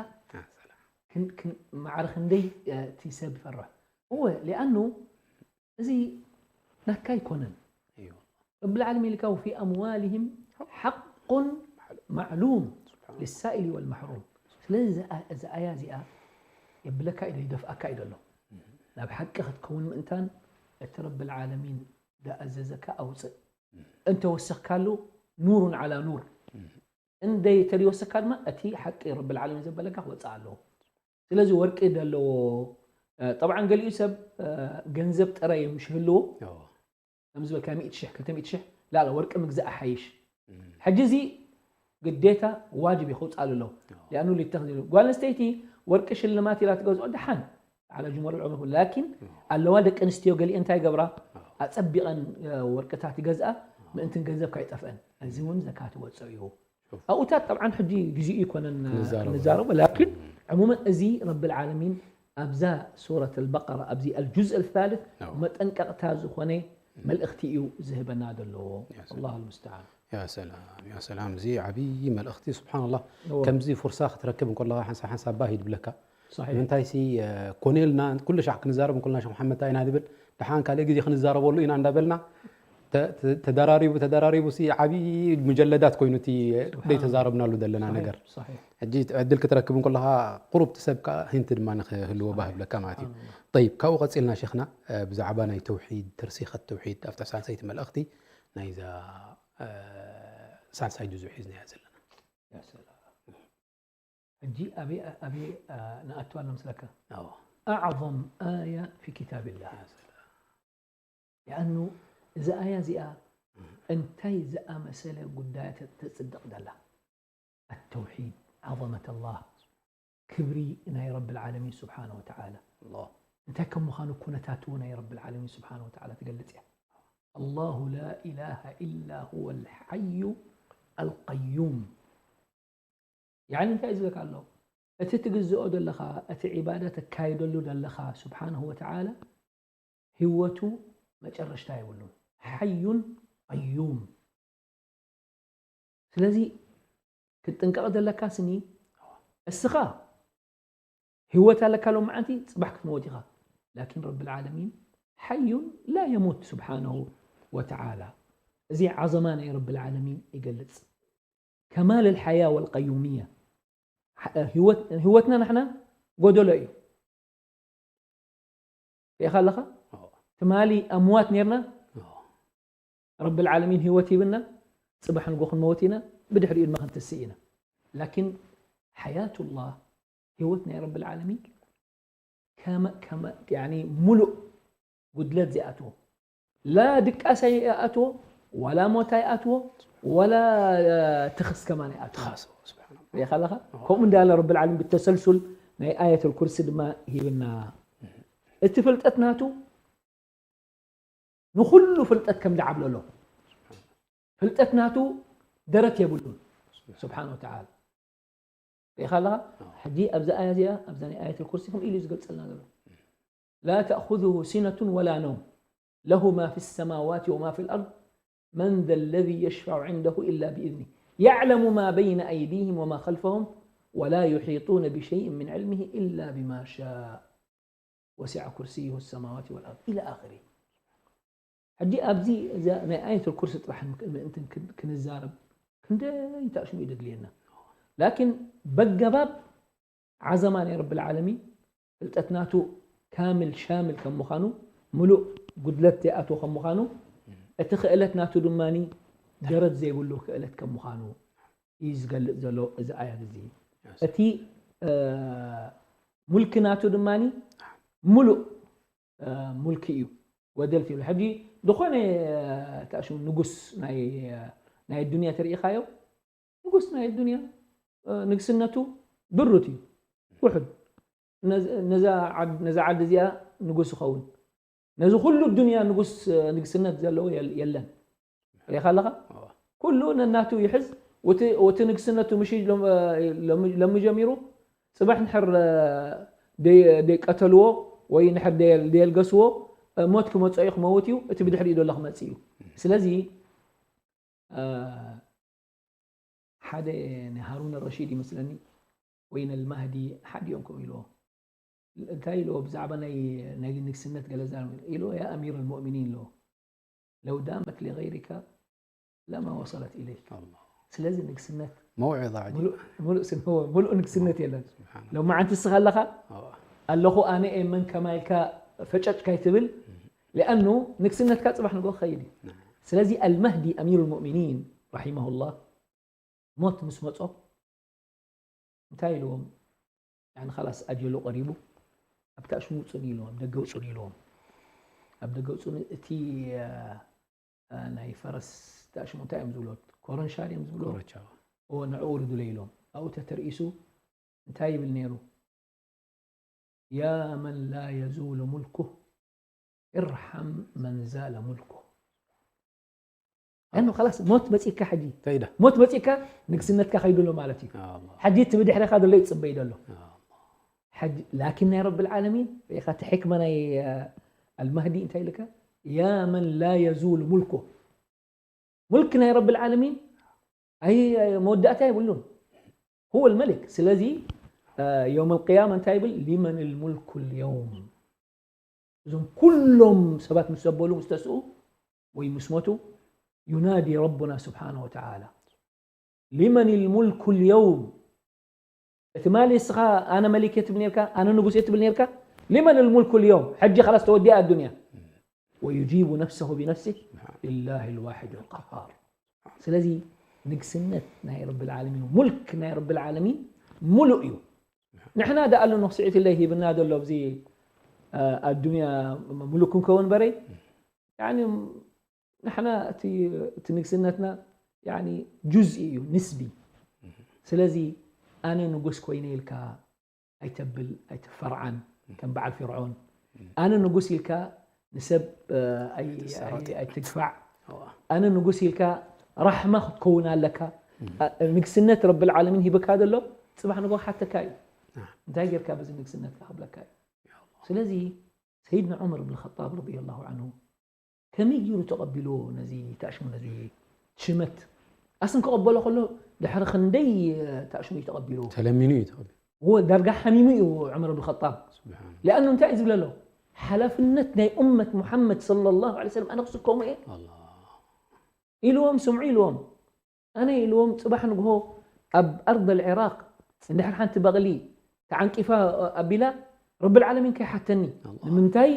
ማዕረ ክንደይ እቲ ሰብ ይፈርሕ እወ ሊኣኑ እዚ ናካ ኣይኮነን ረቢ ልዓለሚን ኢልካ وفي أموالهم حق معلوم للسائل والمحروم ስለዚ እዚ ኣያ እዚኣ የብለካ እዩ ይደፍኣካ እዩ ዘሎ ናብ ሓቂ ክትከውን ምእንታን እቲ ረቢ ልዓለሚን ዝኣዘዘካ ኣውፅእ እንተወሰኽካሉ ኑሩን ዓላ ኑር እንደይ ተደይወሰካ ድማ እቲ ሓቂ ረቢ ልዓለሚን ዘበለካ ክወፅእ ኣለዎ ስለዚ ወርቂ ዘለዎ ጠብዓን ገሊኡ ሰብ ገንዘብ ጥራይ ምሽ ህልዎ ከም ዝበልካ ሚእቲ ሽሕ ክልተ ሚእቲ ሽሕ ላላ ወርቂ ምግዛእ ሓይሽ ሕጂ እዚ ግዴታ ዋጅብ እዩ ክውፃሉ ኣለዎ ሊኣኑ ሊተኽዚ ጓል ኣንስተይቲ ወርቂ ሽልማት ኢላ ትገዝኦ ድሓን ዓላ ጅመር ልዑ ላኪን ኣለዋ ደቂ ኣንስትዮ ገሊአን እንታይ ገብራ ኣፀቢቐን ወርቅታት ይገዝኣ ምእንትን ገንዘብ ካይጠፍአን እዚ እውን ዘካት ይወፅኦ እዩ ኣብኡታት ጠብዓን ሕጂ ግዜኡ ይኮነን ንዛረቦ ላኪን ዕሙመን እዚ ረቢ ልዓለሚን ኣብዛ ሱረት ልበቀራ ኣብዚ ኣልጁዝ ልታልት መጠንቀቕታ ዝኾነ መልእኽቲ እዩ ዝህበና ዘለዎ ኣላሁ ልሙስተዓን ያ ሰላም ያ ሰላም እዚ ዓብዪ መልእኽቲ ስብሓንላህ ከምዚ ፉርሳ ክትረክብ እንከለኻ ሓንሳብ ሓንሳብ ባህ ይድብለካ صحيح. ንምንታይ ሲ ኮነ ኢልና ኩሉ ሻዕ ክንዛረብ እንኩልና ሸ መሓመድ እንታይ ኢና ንብል፣ ደሓን ካልእ ግዜ ክንዛረበሉ ኢና እንዳበልና ተ- ተ- ተደራሪቡ ተደራሪቡ ሲ ዓብዪ ሙጀለዳት ኮይኑ እቲ ደይተዛረብናሉ ዘለና ነገር። صحيح. ሕጂ ዕድል ክትረክብ እንኩለኻ ቁሩብ ትሰብ ከዓ ሂንት ድማ ንክህልዎ ባህብለካ ማለት እዩ። ጠይብ፣ ካብኡ ቀፂልና ሸኽና ብዛዕባ ናይ ተውሒድ፣ ተርሲኸት ተውሒድ ኣብታ ሳልሳይቲ መልእኽቲ ናይዛ ሳልሳይ ጁዙ ሒዝናያ ዘለና። ሕጂ ኣበይ ኣበይ ንኣቱ ኣሎ ምስለካ ኣዎ። ኣዕظም ኣያ ፊ ኪታብላህ። ያኑ እዛ ኣያ እዚኣ እንታይ ዝኣመሰለ ጉዳይ ተፅድቕ ደላ? ኣተውሒድ፣ ዓظመት ኣላህ፣ ክብሪ ናይ ረብ ልዓለሚን ስብሓነ ወተዓላ። ኣላህ። እንታይ ከም ምዃኑ ኩነታቱ ናይ ረብ ልዓለሚን ስብሓነ ወተዓላ ትገልፅ እያ። ኣላሁ ላ ኢላሃ ኢላ ሁወ ልሓዩ ኣልቀዩም። ያኒ እንታይ እዩ ዝብለካ ኣሎ? እቲ ትግዝኦ ዘለኻ፣ እቲ ዒባዳ ተካይደሉ ዘለኻ ስብሓንሁ ወተዓላ ህይወቱ መጨረሽታ የብሉን። ሓዩን ቀዩም። ስለዚ ክትጥንቀቕ ዘለካ ስኒ እስኻ ህይወት ኣለካ ሎም መዓንቲ ጽባሕ ክትመወት ኢኻ። ላኪን ረብ ልዓለሚን ሓዩን ላ የሙት ስብሓንሁ ወተዓላ። እዚ ዓዘማ ናይ ረብ ልዓለሚን ይገልጽ። ከማል ልሓያ ወልቀዩምያ። ህይወትና ናሕና ጎደሎ እዩ። ርኢኻ ኣለኻ? ትማሊ ኣምዋት ነርና። ረብ ልዓለሚን ህይወት ሂብና፣ ጽባሕ ንጎ ክንመወት ኢና፣ ብድሕሪኡ ድማ ክንትስእ ኢና። ላኪን ሓያቱላህ፣ ህይወት ናይ ረብ ልዓለሚን ከመ- ከመ- ያኒ ሙሉእ ጉድለት ዘይኣትዎ፣ ላ ድቃስ ኣይኣትዎ፣ ዋላ ሞት ኣይኣትዎ፣ ዋላ ትኽስ ከማን ኣይኣትዎ። ትኻስ፣ ስብሓን ኣላህ። ርኢኻ ኣለኻ? ከምኡ እንዳለ ረብ ልዓለሚን ብተሰልሱል ናይ ኣየት ልኩርሲ ድማ ሂብና። እቲ ፍልጠት ናቱ ንኹሉ ፍልጠት ከም ዝዓብለሎ፣ ፍልጠት ናቱ ደረት የብሉን ስብሓን ወተዓላ። ርኢኻ ኣለኻ? ሕጂ ኣብዛ ኣያ እዚኣ፣ ኣብዛ ናይ ኣየት ልኩርሲ ከምኡ ኢሉ እዩ ዝገልጸልና ዘሎ። ላ ተእኹዙሁ ሲነቱን ወላ ነውም ለሁ ማ ፊ ሰማዋት ወማ ፊ ልኣርድ መን ዘ ለዚ የሽፈዑ ዕንደሁ ኢላ ብኢዝኒህ የዕለሙ ማ በይነ ኣይዲህም ወማ ኸልፈሁም ወላ ዩሒጡነ ብሸይእን ምን ዕልሚህ ኢላ ብማ ሻእ ወሲዐ ኩርሲይሁ ሰማዋት ወልኣርድ ኢላ ኣኽሪ። ሕጂ ኣብዚ እዛ ናይ ኣየት ኩርሲ ጥራሕ ምእንትን ክን- ክንዛረብ ክንደይ ታሽሙ እዩ ደድልየና። ላኪን በገባብ ዓዘማ ናይ ረብ ልዓለሚን ፍልጠት ናቱ ካምል ሻምል ከም ምዃኑ፣ ምሉእ ጉድለት ዘይኣትዎ ከም ምዃኑ፣ እቲ ክእለት ናቱ ድማ ደረት ዘይብሉ ክእለት ከም ምዃኑ እዩ ዝገልጽ ዘሎ እዚ ኣያት እዚ። እቲ ሙልኪ ናቱ ድማ ሙሉእ ሙልኪ እዩ። ጎደል ትብሎ ሕጂ ዝኾነ ታሽሙ ንጉስ ናይ ናይ ዱንያ ተርእኻዮ፣ ንጉስ ናይ ዱንያ ንግስነቱ ብሩት እዩ፣ ውሑድ። ነዛ ዓዲ እዚኣ ንጉስ ይኸውን፣ ነዚ ኩሉ ዱንያ ንጉስ ንግስነት ዘለዎ የለን። ርኢኻ ኣለኻ? ኩሉ ነናቱ ይሕዝ። ወቲ ንግስነቱ ምሽ ሎሚ ጀሚሩ ጽባሕ ንሕር ደይቀተልዎ ወይ ንሕር ደየልገስዎ ሞት ክመጾ እዩ፣ ክመውት እዩ። እቲ ብድሕሪኡ ዘሎ ክመጽእ እዩ። ስለዚ ሓደ ንሃሩን ረሺድ ይመስለኒ ወይ ነልማህዲ ሓደ እዮም ከምኡ ኢልዎ። እንታይ ኢልዎ ብዛዕባ ናይ ናይ ንግስነት ገለ ዛረቡ ኢልዎ፣ ያ ኣሚር ልሙእሚኒን ኢልዎ፣ ለው ዳመት ሊገይሪካ ለማ ወሰለት ኢለይክ። ስለዚ ንግስነት መውዒዛ ዓጂብ። ሙሉእ ስን- ሙሉእ ንግስነት የለን። ስብሓን ሎማዓንቲ እስኻ ኣለኻ ኣዋ። ኣለኹ ኣነ እየ መን ከማይልካ ፈጨጭ ካይትብል። ሊኣኑ ንግስነትካ ጽባሕ ንጎ ክኸይድ እዩ። ስለዚ ኣልመህዲ ኣሚሩ ልሙእሚኒን ረሒመሁላህ ሞት ምስ መጾ እንታይ ኢልዎም? ያኒ ኻላስ ኣጀሉ ቀሪቡ፣ ኣብታ ሽሙ ውጹ ኢልዎም፣ ደገ ውጹ ኢልዎም። ኣብ ደገ ውጹ እቲ እ፣ እ፣ ናይ ፈረስ እታ ሽሙ እንታይ እዮም ዝብሎ? ኮረንሻ ድዮም ዝብሎ? ኮረቻ። እዎ ንዕኡ ውርዱለ ኢልዎም። ኣብኡ ተተርኢሱ እንታይ ይብል ነይሩ? ያ መን ላ የዙሉ ሙልኩ እርሓም መን ዛለ ሙልኩ። ያኑ ኻላስ ሞት መጺካ ሕጂ ተይዳ። ሞት መጺካ ንግስነትካ ከይዱ ኣሎ ማለት እዩ። ኣላ። ሕጂ እቲ ብድሕረኻ ዘሎ ይጽበይ ዘሎ። ኣላ። ሕጂ ላኪን ናይ ረብ ልዓለሚን ርኢኻ እቲ ሕክመ ናይ ኣልማህዲ እንታይ ኢልካ? ያ መን ላ የዙሉ ሙልኩ። ሙልክ ናይ ረብ ልዓለሚን ኣይ መወዳእታ የብሉን። هو الملك። ስለዚ የውም ልቅያማ እንታይ ይብል? ሊመን ልሙልኩ ልየውም። እዞም ኩሎም ሰባት ምስ ዘበሉ ምስ ተስኡ ወይ ምስ ሞቱ ዩናዲ ረቡና ስብሓነ ወተዓላ ሊመን ልሙልኩ ልየውም። እቲ ማሊ እስኻ ኣነ መሊክ እየ ትብል ነርካ፣ ኣነ ንጉስ እየ ትብል ነርካ። ሊመን ልሙልኩ ልዮም፣ ሕጂ ኸላስ ተወዲኣ ኣዱንያ። ወዩጂቡ ነፍሰሁ ቢነፍሲህ ሊላህ ልዋሒድ ልቀሃር። ስለዚ ንግስነት ናይ ረቢ ልዓለሚን፣ ሙልክ ናይ ረቢ ልዓለሚን ሙሉእ እዩ። ንሕና ደኣ ኣሎ ንኽስዒት ኢለ ሂብና ዘሎ ኣብዚ ኣዱንያ ሙሉክ ክንከውን በረይ ንሕና እቲ ንግስነትና ጁዝኢ እዩ፣ ንስቢ። ስለዚ ኣነ ንጉስ ኮይነ ኢልካ ኣይተብል ኣይትፈርዓን፣ ከም በዓል ፍርዖን። ኣነ ንጉስ ኢልካ ንሰብ ኣይትግፋዕ። ኣነ ንጉስ ኢልካ ራሕማ ክትከውን ኣለካ። ንግስነት ረቢ ልዓለሚን ሂብካ ዘሎ ጽባሕ ንጎ ሓተካ እዩ። እንታይ ጌርካ በዚ ንግስነትካ ክብለካ እዩ። ስለዚ ሰይድና ዑመር ብን ኸጣብ ረዲየላሁ ዓንሁ ከመይ ገይሩ ተቐቢልዎ ነዚ ተኣሽሙ ነዚ ሽመት? ኣስን ክቐበሎ ከሎ ድሕሪ ክንደይ ተኣሽሙ እዩ ተቐቢልዎ። ተለሚኑ እዩ ተቐቢሉ። እዎ ዳርጋ ሓሚሙ እዩ ዑመር ብን ኸጣብ። ስብሓን ሊኣኑ እንታይ እዩ ዝብለ ኣሎ? ሓላፍነት ናይ ኡመት ሙሓመድ ሰለላሁ ዐለይሂ ወሰለም ኣነ ክስከሙ እየ ኣላ ኢልዎም፣ ስምዑ ኢልዎም። ኣነ ኢልዎም፣ ጽባሕ ንግሆ ኣብ ኣርድ ልዕራቅ እንድሕር ሓንቲ በቕሊ ተዓንቂፋ ኣቢላ ረቢ ልዓለሚን ከይሓተኒ ኣላ ንምንታይ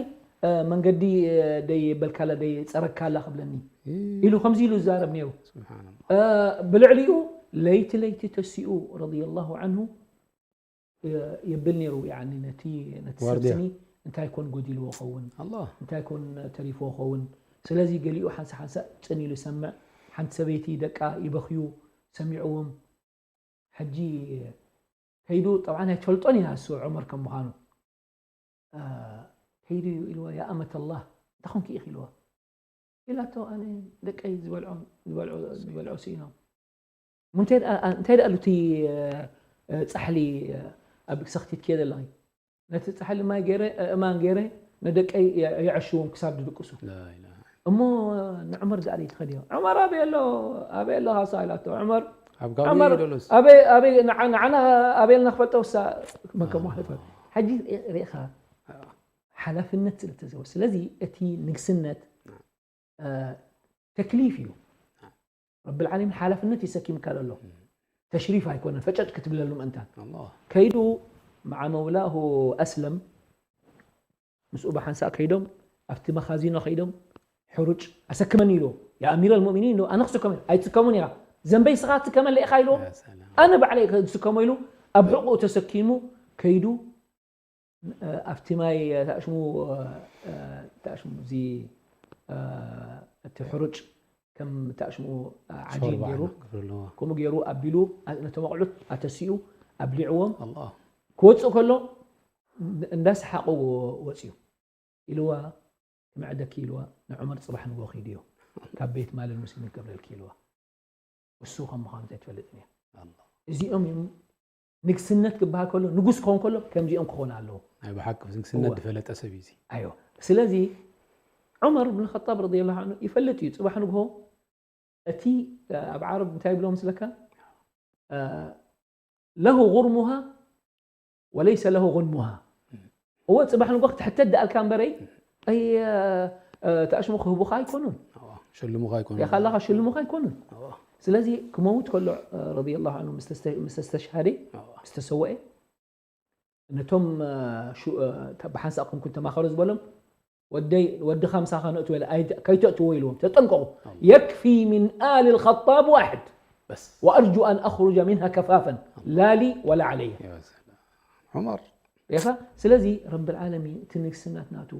መንገዲ ደይ በልካላ ደይ ጸረካላ ክብለኒ ኢሉ ከምዚ ኢሉ ዝዛረብ ነይሩ። ስብሓን ብልዕሊኡ ለይቲ ለይቲ ተሲኡ ረዲየላሁ ዓንሁ የብል ነይሩ። ያኒ ነቲ ነቲ ዋርድያ። ሰብስኒ እንታይ ኮን ጎዲልዎ ኸውን ኣላ እንታይ ኮን ተሪፍዎ ኸውን። ስለዚ ገሊኡ ሓንሳ ሓንሳ ጽን ኢሉ ይሰምዕ። ሓንቲ ሰበይቲ ደቃ ይበኽዩ ሰሚዕዎም። ሕጂ ከይዱ ጠብዓን ኣይትፈልጦን ኢና እሱ ዑመር ከም ምዃኑ ከይዱ ኢልዋ ያ ኣመት ኣላህ እንታይ ኮንኪ ኢኺ ኢልዋ ኢላቶ ኣነ ደቀይ ዝበልዖም ዝበልዖ ዝበልዖ ስኢኖም እንታይ ደኣ እንታይ ደኣ ሉቲ ጻሕሊ ኣብ ክሰኽቲት ከየ ዘለኺ ነቲ ጻሕሊ ማይ ገይረ እማን ገይረ ንደቀይ የዐሽዎም ክሳብ ድድቅሱ ላኢላሃ እሞ ንዑመር ደኣ ለይትኸድዮ ዑመር ኣበይ ኣሎ ኣበይ ኣለኻ ሳ ኢላቶ ዑመር ኣብ ዑመር ጋቢ ደሎስ ኣበይ ኣበይ ንዓ- ንዓና ኣበይ ኣለና ክፈልጦ ሳ መከሞ ሕፈር ሕጂ ርኢኻ ሓላፍነት ስለ ተዘወ ስለዚ እቲ ንግስነት ተክሊፍ እዩ። ረቢ ልዓለሚን ሓላፍነት ይሰኪምካ ዘሎ ተሽሪፍ ኣይኮነን ፈጨጭ ክትብለሉ ምእንታን ኣላ ከይዱ መዓ መውላሁ ኣስለም ምስኡ ብሓንሳእ ከይዶም ኣብቲ መኻዚኖ ከይዶም ሕሩጭ ኣሰክመኒ ኢሉ ያ ኣሚር ልሙእሚኒን ኢሉ ኣነ ክስከሙ ኣይትስከሙን ኢኻ ዘንበይ ስኻ ትከመለ ኢኻ ኢሉ ሰላም ኣነ ባዕለይ ክስከሞ ኢሉ ኣብ ሕቁኡ ተሰኪሙ ከይዱ ኣብቲ ማይ ተኣሽሙ ተኣሽሙ እዚ እቲ ሕሩጭ ከም ተኣሽሙ ዓጂን ሾርባ ገይሩ ዓይነት ክፍሪ ኣለዎ ከምኡ ገይሩ ኣቢሉ ነቶም ኣቑሑት ኣተሲኡ ኣብሊዕዎም ኣላ ክወፅእ ከሎ እንዳሰሓቑ ወፅዩ ኢልዋ ክምዕደኪ ኢልዋ ንዑመር ፅባሕ ንጎ ኪድዮ ካብ ቤት ማል ሙስሊሚን ክገብረልኪ ኢልዋ እሱ ከም ምዃኑ ዘይትፈልጥን እያ ኣላ እዚኦም እዮም ንግስነት ክበሃል ከሎ ንጉስ ክኸውን ከሎ ከምዚኦም ክኾኑ ኣለዎ ናይ ብሓቂ ንግስነት እወ። ዝፈለጠ ሰብ እዩ እዚ ኣዮ ስለዚ ዑመር ብን ኸጣብ ረዲየላሁ ዐንሁ ይፈልጥ እዩ ፅባሕ ንግሆ እቲ ኣብ ዓረብ እንታይ ይብሎ ምስለካ ለሁ ጉርሙሃ ወለይሰ ለሁ ጉንሙሃ እወ ፅባሕ ንግሆ ክትሕተት ደኣልካ እምበረይ ኣይ ተኣሽሙ ክህቡኻ ኣይኮኑን ኣዋ፣ ሸልሙኻ ኣይኮኑ ያኻላኻ ሽልሙኻ ኣይኮኑን ኣዋ፣ ስለዚ ክመውት ከሎ ረዲየላሁ ዐንሁ ምስ ተስተ- ምስ ተስተሽሃደ ኣዋ። ምስ ተሰወኤ ነቶም እ፣ ሹ- እ፣ ተ- ብሓንሳእ ኮንኩን ተማኸሩ ዝበሎም ወደይ ወድኻ ምሳኻ ነእትወ ኢለ ኣይተ- ከይተእትዎ ኢልዎም ተጠንቀቑ የክፊ ምን ኣል ልኸጣብ ዋሕድ በስ ወኣርጁ ኣን ኣኽሩጀ ሚንሃ ከፋፈን ላሊ ወላ ዓለየ ያ ሰላም። ዑመር ሪኻ ስለዚ ረቢ ልዓለሚን እቲ ንግስነት ናቱ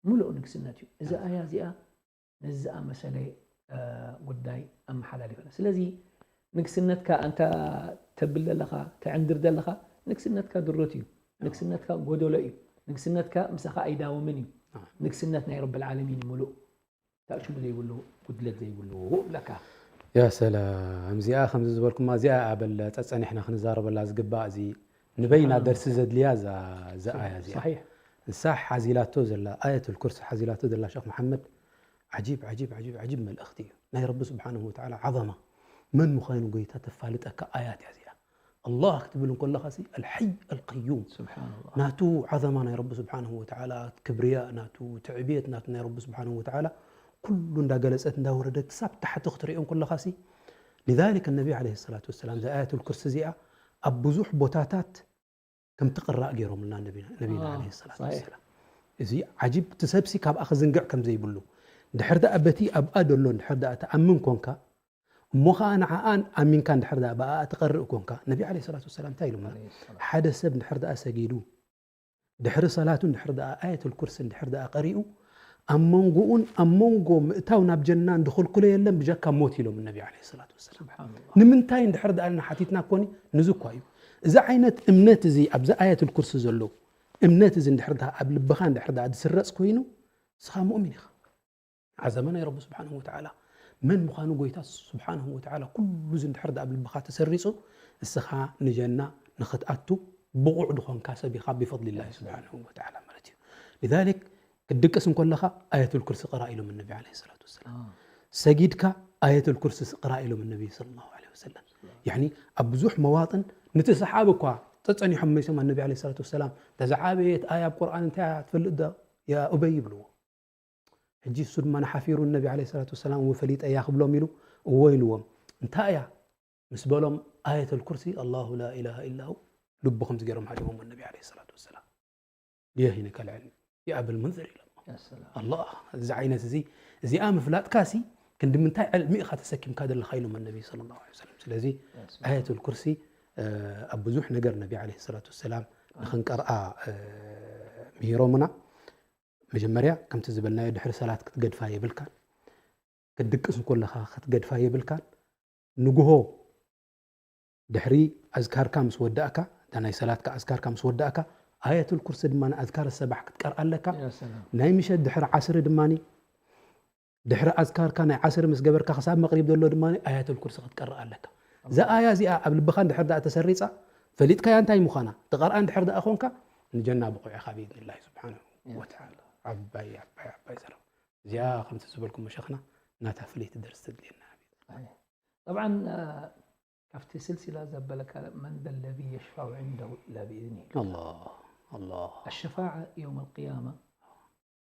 ሙሉእ ንግስነት እዩ እዛ ኣያ እዚኣ ነዚ ዝኣመሰለ እ፣ ጉዳይ ኣመሓላሊፈና ስለዚ ንግስነትካ ኣንታ ተብል ዘለኻ ተዕንድር ዘለኻ ንግስነትካ ድሮት እዩ ንግስነትካ ጎደሎ እዩ ንግስነትካ ምሳኻ ኣይዳውምን እዩ ንግስነት ናይ ረቢ ልዓለሚን እዩ ሙሉእ ታእሽሙ ዘይብሉ ጉድለት ዘይብሉ ብለካ ያ ሰላም እዚኣ ከምዚ ዝበልኩማ እዚኣ ኣበል ጸጸኒሕና ክንዛረበላ ዝግባእ እዚ ንበይና ደርሲ ዘድልያ እዛ እዛ ኣያ እዚኣ صحيح ንሳ ሓዚላቶ ዘላ ኣየት ልኩርሲ ሓዚላቶ ዘላ ሸክ መሓመድ ዓጂብ ዓጂብ ዓጂብ ዓጂብ መልእኽቲ እዩ ናይ ረቢ ስብሓንሁ ወተዓላ ዓዘማ መን ምዃኑ ጎይታ ተፋልጠካ ኣያት እያ እዚኣ ኣላህ ክትብል እንከለኻሲ ኣልሐይ ኣልቀዩም ስብሓንላህ ናቱ ዓዘማ ናይ ረቢ ስብሓንሁ ወተዓላ፣ ክብርያ ናቱ፣ ትዕብየት ናቱ ናይ ረቢ ስብሓንሁ ወተዓላ ኩሉ እንዳገለጸት እንዳወረደት ክሳብ ታሕቲ ክትሪኦ እንከለኻሲ። لذلك النبي عليه الصلاة والسلام እዛ ኣያቱል ኩርሲ እዚኣ ኣብ ብዙሕ ቦታታት ከም ትቕራእ ገይሮምልና ነቢና- ነቢና آه، عليه الصلاة صحيح. والسلام። እዚ ዓጂብ፣ እቲ ሰብሲ ካብኣ ክዝንግዕ ከም ዘይብሉ፣ ድሕር ደኣ በቲ ኣብኣ ደሎ ድሕር ደኣ ትኣምን ኮንካ፣ እሞ ኸዓ ንዓኣን ኣሚንካ ድሕር ደኣ ብኣኣ ትቐርእ ኮንካ፣ ነቢ عليه الصلاة والسلام እንታይ ኢሎምና? عليه السلام. ሓደ ሰብ ድሕር ደኣ ሰጊዱ፣ ድሕሪ ሰላቱ ድሕር ደኣ ኣየቱል ኩርሲ ድሕር ደኣ ቀሪኡ፣ ኣብ መንጎኡን ኣብ መንጎ ምእታው ናብ ጀናን ዝኽልክሎ የለን ብጀካ ሞት ኢሎም ነቢ عليه الصلاة والسلام። ስብሓንላህ ንምንታይ እንድሕር ደኣ ኢልና ሓቲትና ኮኒ፣ ንዚ እኳ እዩ። እዚ ዓይነት እምነት እዚ ኣብዚ ኣየቱል ኩርሲ ዘሎ እምነት እዚ እንድሕር ደኣ ኣብ ልብኻ እንድሕር ደኣ ዝስረጽ ኮይኑ፣ ንስኻ ሙእሚን ኢኻ። ዓዘማ ናይ ረቢ ስብሓንሁ ወተዓላ፣ መን ምዃኑ ጎይታ ስብሓንሁ ወተዓላ ኩሉ እዚ እንድሕር ደኣ ኣብ ልብኻ ተሰሪጹ፣ እስኻ ንጀና ንኽትኣቱ ብቑዕ ዝኾንካ ሰብ ኢኻ ብፈድሊላሂ ያ ሰላም። ስብሓንሁ ወተዓላ ማለት እዩ። لذلك ክትድቅስ እንከለኻ ኣየቱል ኩርሲ ቅራእ ኢሎም ነቢ عليه الصلاة والسلام። آه. ሰጊድካ ኣየቱል ኩርሲ ቅራእ ኢሎም ነቢ صلى الله عليه وسلم። ያኒ ኣብ ብዙሕ መዋጥን ነቲ ሰሓቢ እኳ ተጸኒሖም መሲሎም ነቢ عليه الصلاة والسلام፣ እታ ዝዓበየት ኣያ ኣብ ቁርኣን እንታይ እያ ትፈልጥ ዶ ያ ኡበይ ይብልዎ። ሕጂ እሱ ድማ ንሓፊሩ ነቢ عليه الصلاة والسلام እወ ፈሊጠ እያ ክብሎም ኢሉ እወ ኢልዎም። እንታይ እያ ምስ በሎም ኣየቱል ኩርሲ الله لا إله إلا هو ልቡ ከምዚ ገይሮም ሃዲሞም ነቢ عليه الصلاة والسلام። ليهنك العلم يا أبا المنذر ኢሎም። ያ ሰላም ኣላህ እዚ ዓይነት እዚ እዚኣ ምፍላጥካ ሲ ክንዲ ምንታይ ዕልሚ ኢኻ ተሰኪምካ ዘለኻ ኢሎም ነቢ صلى الله عليه وسلم። ስለዚ ያ ሰላም። ኣየቱል ኩርሲ እ፣ ኣብ ብዙሕ ነገር ነቢ عليه الصلاة والسلام ንኽንቀርኣ እ፣ ምሂሮምና። መጀመርያ ከምቲ ዝበልናዮ ድሕሪ ሰላት ክትገድፋ የብልካን፣ ክትድቅስ እንከለኻ ክትገድፋ የብልካን። ንግሆ ድሕሪ ኣዝካርካ ምስ ወዳእካ፣ እታ ናይ ሰላትካ ኣዝካርካ ምስ ወዳእካ ኣየቱል ኩርሲ ድማ ኣዝካር ሰባሕ ክትቀርኣ ኣለካ። ያ ሰላም ናይ ምሸት ድሕሪ ዓስሪ ድማ ድሕሪ ኣዝካርካ ናይ ዓስሪ ምስ ገበርካ ክሳብ መቕሪብ ዘሎ ድማ ኣያተል ኩርሲ ክትቀርእ ኣለካ። እዛ ኣያ እዚኣ ኣብ ልብኻ እንድሕር ደኣ ተሰሪጻ፣ ፈሊጥካያ እንታይ ምዃና፣ ትቐርኣ እንድሕር ደኣ ኾንካ፣ ንጀና ብቑዕ ኢኻ ብኢዝኒላሂ ስብሓነሁ ወተዓላ። ዓባይ ዓባይ ዓባይ ዘረባ እዚኣ። ከምቲ ዝበልኩሞ ሸኽና ናታ ፍልይቲ ደርሲ ተድልየና። طبعا ካብቲ ስልሲላ ዘበለካ من ذا الذي يشفع عنده إلا بإذنه ኣላህ ኣላህ الشفاعة يوم القيامة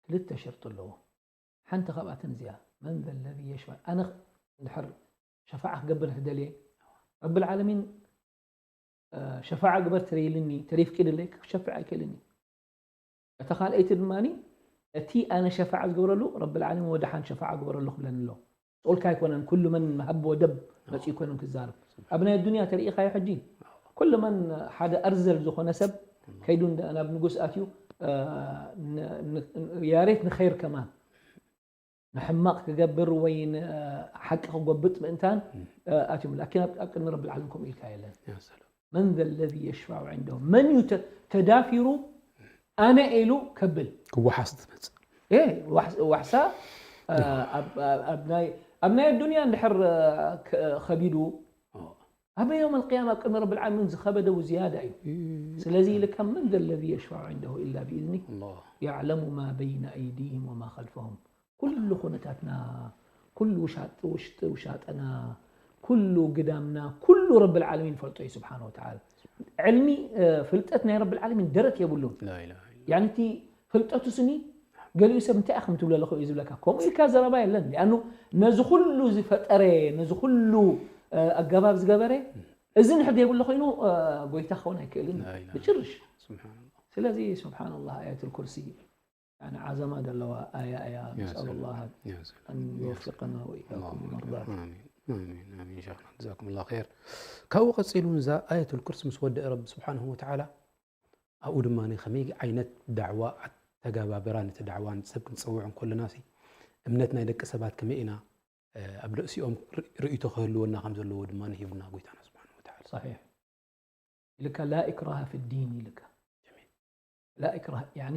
ክልተ ሸርጢ ኣለዎ። ሓንቲ ካብኣተን እዚኣ من ذا الذي يشفع ኣነ እንድሕር ሸፋዓ ክገብር እንድሕር ደልየ ረብል ዓለሚን ሸፋዓ ግበር ተረይልኒ ተረይ ፍቂድለይ ክሸፍዕ ኣይክእልን እዩ። እታ ካልኣይቲ ድማ እቲ ኣነ ሸፋዓ ዝገብረሉ ረብል ዓለሚን ወደ ሓን ሸፋዓ ግበረሉ ክብለኒ ኣሎ። ስኦልካ ኣይኮነን ኩሉ መን ሃብ ወደብ መፅኡ ኣይኮነን ክዛረብ። ኣብ ናይ ኣዱንያ ተርእኻዮ ሕጂ ኩሉ መን ሓደ ኣርዘል ዝኾነ ሰብ ከይዱ እንዳ- ናብ ንጉስ ኣትዩ እ፣ ን- ን- ያሬት ንኸይር ከማን ንሕማቕ ክገብር ወይ ን- ሓቂ ክጎብጥ ምእንታን እ፣ ኣትዮም ላኪን ኣብ ኣብ ቅድሚ ረብል ዓለም ከምኡ ኢልካ የለን። ያ ሰላም። من ذا الذي يشفع عنده መን እዩ ተ- ተዳፊሩ ኣነ ኢሉ ከብል ክወሓስ ትመፅእ እ፣ ዋሕስ- ዋሕሳ እ፣ ኣብ- ኣብ- ኣብ ናይ- ኣብ ናይ ኣዱንያ እንድሕር እ፣ ከ- ከቢዱ ኦ፣ ኣብ የውም ኣልቅያማ ኣብ ቅድሚ ረብል ዓለሚን ዝኸበደ ዝያዳ እዩ። ስለዚ ኢልካ من ذا الذي يشفع عنده إلا بإذنه ኣላህ يعلم ما بين أيديهم وما خلفهم ኩሉ ኩነታትና ኩሉ ውሻጥ ውሽጢ ውሻጠና ኩሉ ግዳምና ኩሉ ረብል ዓለሚን ይፈልጦ እዩ ስብሓን ወተዓላ። ዕልሚ እ፣ ፍልጠት ናይ ረብል ዓለሚን ደረት የብሉን። ላኢላሃ ኢላ ያኒ እቲ ፍልጠቱ ስኒ ገሊኡ ሰብ እንታይ ኢኹም ትብሉ ኣለኹ እዩ ዝብለካ። ከምኡ ኢልካ ዘረባ የለን። ሊኣኑ ነዚ ኩሉ ዝፈጠረ ነዚ ኩሉ እ፣ ኣገባብ ዝገበረ እዚ ንሕር ዘይብሉ ኮይኑ እ፣ ጎይታ ክኸውን ኣይክእልን ላኢላሃ ብጭርሽ። ስብሓንላህ ስለዚ ስብሓንላህ ኣያት ልኩርሲ ያኒ ዓዘማ ዘለዋ ኣያ እያ። ያ ነስኣሉ ሰላም። ላህ ያ ሰላም። ኣን ይወፍቀና ወኢያኩም ኣላሁመ መርዳት። ኣሚን። ኣሚን፣ ኣሚን ሸይኽና፣ ጀዛኩም ላሁ ኸይር። ካብኡ ቀፂሉ እዛ ኣየቱል ኩርሲ ምስ ወደአ ረቢ ስብሓንሁ ወተዓላ ኣብኡ ድማ ከመይ ዓይነት ዳዕዋ ኣተገባብራ ነቲ ዳዕዋ ሰብ ክንፀውዕ እንከለና ሲ እምነት ናይ ደቂ ሰባት ከመይ ኢና እ፣ ኣብ ርእሲኦም ር- ርእይቶ ክህልወና ከም ዘለዎ ድማ ሂቡና ጎይታና ስብሓንሁ ወተዓላ። صحيح ኢልካ لا إكراه في الدين ኢልካ لا إكراه ያኒ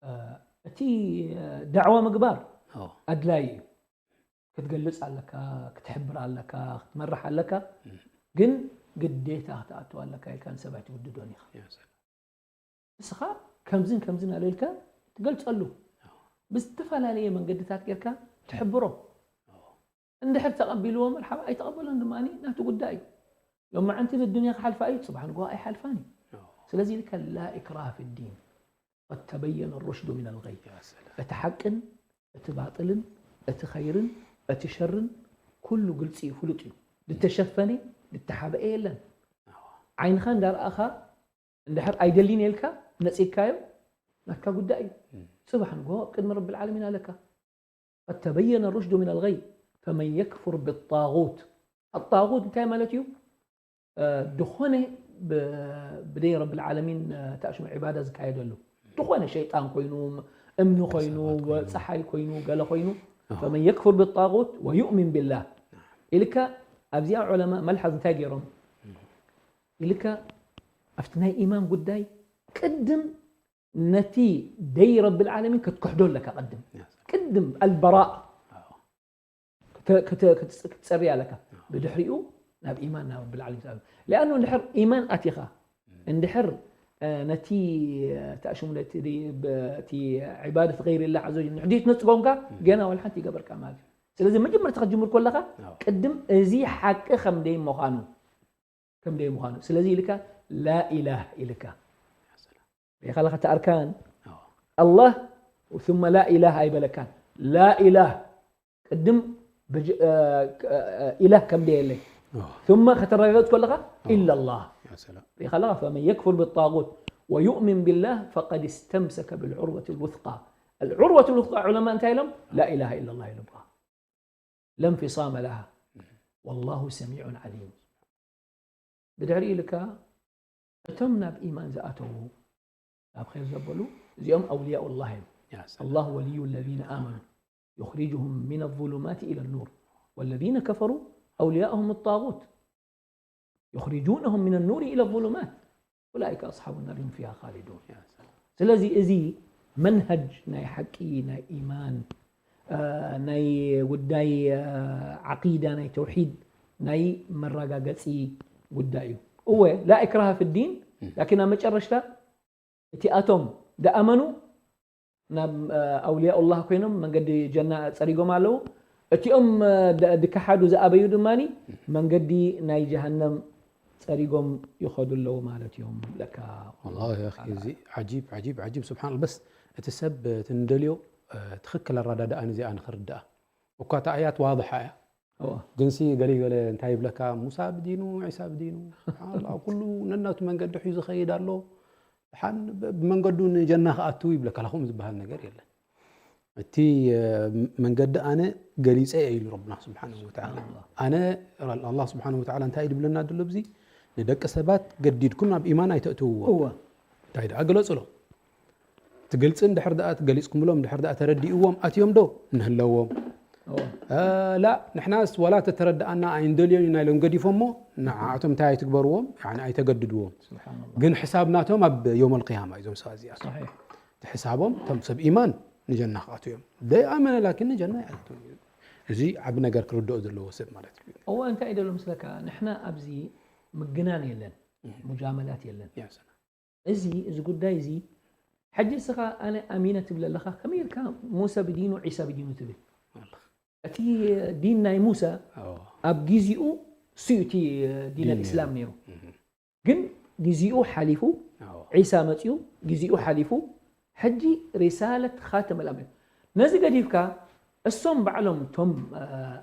እ፣ እቲ እ፣ ዳዕዋ ምግባር ኦ፣ ኣድላይ እዩ። ክትገልጽ ኣለካ ክትሕብር ኣለካ ክትመርሕ ኣለካ ግን ግዴታ ክትኣትው ኣለካ ኢልካ ንሰብ ኣይትውድዶን ኢኻ። ያ ሰላም። ንስኻ ከምዝን ከምዝን ኣለልካ ትገልጸሉ ብዝተፈላለየ መንገድታት ጌርካ ትሕብሮ። እንድሕር ተቐቢልዎ መርሓባ ኣይተቐበሎን ድማ ናቱ ጉዳይ እዩ። ሎም መዓንቲ ብዱንያ ክሓልፋ እዩ፣ ጽባሕ ንግሆ ኣይሓልፋን እዩ። ስለዚ ኢልካ ላ ኢክራሃ ፊ ዲን ቀድ ተበየነ ሩሽዱ ሚነል ገይ። እቲ ሓቅን እቲ ባጥልን እቲ ኸይርን እቲ ሸርን ኩሉ ግልጺ እዩ፣ ፍሉጥ እዩ። ዝተሸፈነ ዝተሓበአ የለን። ዓይንኻ እንዳረኣኻ እንድሕር ኣይደሊን ኢልካ ነጺግካዮ ናትካ ጉዳይ እዩ። ጽባሕ ንግሆ ኣብ ቅድሚ ረብል ዓለሚን ኣለካ። ቀድ ተበየነ ሩሽዱ ሚነል ገይ ፈመን የክፉር ብጣጉት። ኣጣጉት እንታይ ማለት እዩ? እ፣ ድኾነ ብ-፣ ብደይ ረብል ዓለሚን፣ እ፣ ተኣሽሙ ዒባዳ ዝካየደሉ ድኾነ ሸይጣን ኮይኑ፣ እምኒ ኮይኑ፣ ጸሓይ ኮይኑ፣ ገለ ኮይኑ፣ ፈመን የክፉር ብጣጉት ወዩእሚን ቢላህ ኢልካ ኣብዚኣ ዑለማ መልሓዝ እንታይ ገይሮም ኢልካ ኣብቲ ናይ ኢማን ጉዳይ ቅድም ነቲ ደይ ረብል ዓለሚን ክትክሕዶ ኣለካ። ቅድም ቅድም ኣልበራእ ክተ-፣ ክተ-፣ ክትጽ-፣ ክትጸሪ ኣለካ። ብድሕሪኡ ናብ ኢማን ናብ ረብል ዓለሚን ትኣቱ። ሊኣኑ እንድሕር ኢማን ኣቲኻ እንድሕር፣ እ፣ ነቲ፣ እ፣ ተኣሽሙ ነቲ ዲ-፣ በቲ ዒባደት ገይሪ ላህ ዓዘ ወጀል ንሕዲት ነጽጎምካ ገና ወላ ሓንቲ ይገበርካ ማለት እዩ። ስለዚ መጀመርታ ክትጅምር ከለኻ ቅድም እዚ ሓቂ ከም ደይ ምዃኑ ከም ደይ ምዃኑ። ስለዚ ኢልካ ላኢላህ ኢልካ ሪኢኻ ኣለኻ፣ እቲ ኣርካን ኣላህ ثم ላኢላህ ኣይበለካን። ላኢላህ ቅድም በጅ-፣ እ፣ እ፣ ኢላህ ከም ደየለ ثم ከተረጋግጽ ከለኻ ኢላላህ ሪኢኻ ኣለኻ። ፈመን የክፍር ብጣጉት ወዩእሚን ቢላህ ፈቀድ እስተምሰከ ብልዑርወት ልውስቃ። ኣልዑርወት ልውስቃ ዑለማ እንታይ ኢሎም? ላኢላሃ ኢላላህ ኢሎም። لا انفصام لها والله سميع عليم። ብድሕሪ ኢልካ እቶም ናብ ኢማን ዝኣተዉ ናብ ኸይር ዘበሉ እዚኦም ኣውልያኡ ላህ እዮም። الله ولي الذين آمنوا يخرجهم من الظلمات إلى النور والذين كفروا أولياؤهم الطاغوت يخرجونهم من النور إلى الظلمات أولئك أصحاب النار هم فيها خالدون. ስለዚ እዚ መንሀጅ ናይ ሓቂ ናይ ኢማን፣ እ፣ ናይ ጉዳይ፣ እ፣ ዓቂዳ ናይ ተውሒድ ናይ መረጋገጺ ጉዳይ እዩ። እወ ላ ኢክራሃ ፊ ዲን ላኪን ኣብ መጨረሽታ እቲኣቶም ደኣመኑ ናብ፣ እ፣ ኣውልያኡላህ ኮይኖም መንገዲ ጀና ጸሪጎም ኣለዉ። እቲኦም፣ እ፣ ደ-፣ ድከሓዱ ዝኣበዩ ድማ መንገዲ ናይ ጀሃነም ጸሪጎም ይኸዱ ኣለዉ ማለት እዮም። ለካ والله يا أخي እዚ ዓጂብ ዓጂብ ዓጂብ ስብሓን በስ እቲ ሰብ እቲ ንደልዮ፣ እ፣ ትኽክል ኣረዳድኣ ንዚኣ ንኽርድኣ እኳ እታ ኣያት ዋضሓ እያ እዋ። ግንሲ ገለ ገለ እንታይ ይብለካ ሙሳ ብዲኑ ዒሳ ብዲኑ ስብሓንላህ ኩሉ ነናቱ መንገዲ ሒዙ ኸይድ ኣሎ ሓን ብ-፣ ብመንገዱ ንጀና ክኣቱ ይብለካ ላኹም ዝበሃል ነገር የለን። እቲ፣ እ፣ መንገዲ ኣነ ገሊጸ እየ ኢሉ ረብና ስብሓንሁ ወተዓላ። ስብሓንላህ። ኣነ ኣላህ ስብሓንሁ ወተዓላ እንታይ እዩ ድብለና ድሎ ብዚ ንደቂ ሰባት ገዲድኩም ናብ ኢማን ኣይተእትውዎ እዋ። እንታይ ደኣ ግለጹሎም። እቲ ግልጺ እንድሕር ደኣ ገሊጽኩምሎም እንድሕር ደኣ ተረዲእዎም ኣትዮም ዶ ንህለዎም። እዋ። እ፣ ላ ንሕናስ ዋላ ተተረድኣና ኣይንደልዮን ኢና ኢሎም ገዲፎሞ ንዓኣቶም እንታይ ኣይትግበርዎም ያኒ ኣይተገድድዎም። ስብሓንላህ። ግን ሕሳብ ናቶም ኣብ የውመል ቅያማ እዩ እዞም ሰባት እዚኣቶም። ሰሒሕ። እቲ ሕሳቦም እቶም ሰብ ኢማን ንጀና ክኣትዉ እዮም። ደይኣመነ ላኪን ንጀና ይኣትዉ። እዚ ዓቢ ነገር ክርድኦ ዘለዎ ሰብ ማለት እዩ። እዋ እንታይ እዩ ደሎ ምስለካ ንሕና ኣብዚ ምግናን የለን ሙጃመላት የለን። ያ ሰላም። እዚ እዚ ጉዳይ እዚ ሕጂ እስኻ ኣነ ኣሚነ ትብል ኣለኻ ከመይ ኢልካ ሙሳ ብዲኑ ዒሳ ብዲኑ ትብል? ኣላ። እቲ ዲን ናይ ሙሳ ኣዎ። ኣብ ግዜኡ እሱ እዩ እቲ ዲን ዲን ኣልእስላም ነይሩ። ነይሩ። እህ። ግን ግዜኡ ሓሊፉ ኣዎ። ዒሳ መፅኡ ግዜኡ ሓሊፉ ሕጂ ሪሳለት ኻተም ኣልኣንብያ ነዚ ገዲፍካ እሶም ባዕሎም እቶም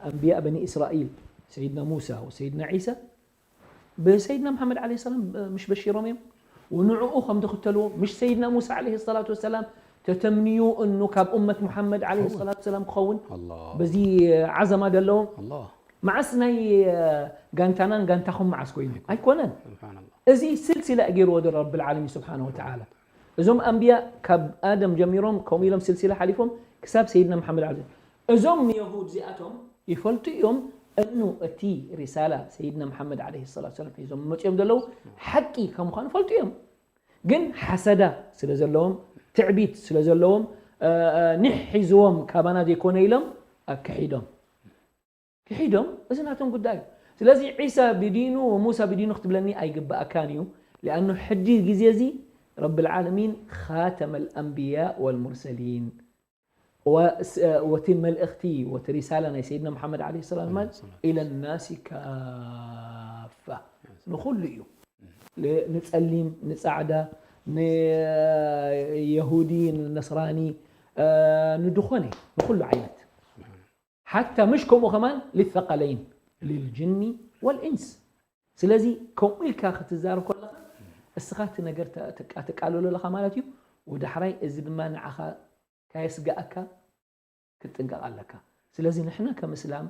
ኣንብያ በኒ እስራኤል ሰይድና ሙሳ ወሰይድና ዒሳ ብሰይድና መሓመድ ዓለይሂ ሰላም ምሽ በሺሮም እዮም ወንዕኡ ከም ትኽተልዎ ምሽ ሰይድና ሙሳ ዓለይሂ ሰላቱ ወሰላም ተተምንዩ እኑ ካብ ኡመት መሓመድ ዓለይሂ ሰላቱ ወሰላም ክኸውን በዚ ዓዘማ ዘለዎም መዓስ ናይ ጋንታናን ጋንታኹም መዓስ ኮይኑ ኣይኮነን። እዚ ስልሲላ ገይርዎ ዶ ረብል ዓለሚን ስብሓነ ወተዓላ እዞም ኣንብያ ካብ ኣደም ጀሚሮም ከምኡ ኢሎም ስልሲላ ሓሊፎም ክሳብ ሰይድና መሓመድ ዓለይሂ ሰላም እዞም የሁድ እዚኣቶም ይፈልጡ እዮም እኑ እቲ ሪሳላ ሰይድና መሓመድ ዓለይሂ ሰላቱ ወሰላም ሒዞም መፅኦም ዘለዉ ሓቂ ከም ምዃኑ ይፈልጡ እዮም። ግን ሓሰዳ ስለ ዘለዎም ትዕቢት ስለ ዘለዎም እ፣ እ፣ ኒሕ ሒዝዎም ካባና ዘይኮነ ኢሎም እ፣ ክሒዶም ክሒዶም እዚ ናቶም ጉዳይ እዩ። ስለዚ ዒሳ ብዲኑ ወሙሳ ብዲኑ ክትብለኒ ኣይግባኣካን እዩ። ሊኣኑ ሕጂ ግዜ እዚ ረብል ዓለሚን ኻተመል ኣንብያ ወልሙርሰሊን ወስ-፣ ወቲ መልእኽቲ ወቲ ሪሳላ ናይ ሰይድና መሓመድ ዓለይሂ ሰላም ማል ኢለ ናሲ ካፋ ንኹሉ እዩ። ንጸሊም፣ ንጻዕዳ፣ ንየሁዲ፣ ንነስራኒ፣ ንድኾነ፣ ንኹሉ ዓይነት። ሓታ ምሽ ከምኡ ከማን ሊተቀለይን ሊልጅኒ ወልኢንስ። ስለዚ ከምኡ ኢልካ ክትዛረብ ከለኻ እስኻ እቲ ነገር ተቃልሎ ኣለኻ ማለት እዩ። ወዳሕራይ እዚ ድማ ንዓኻ ካየስጋእካ ክትጥንቀቕ ኣለካ። ስለዚ ንሕና ከም እስላም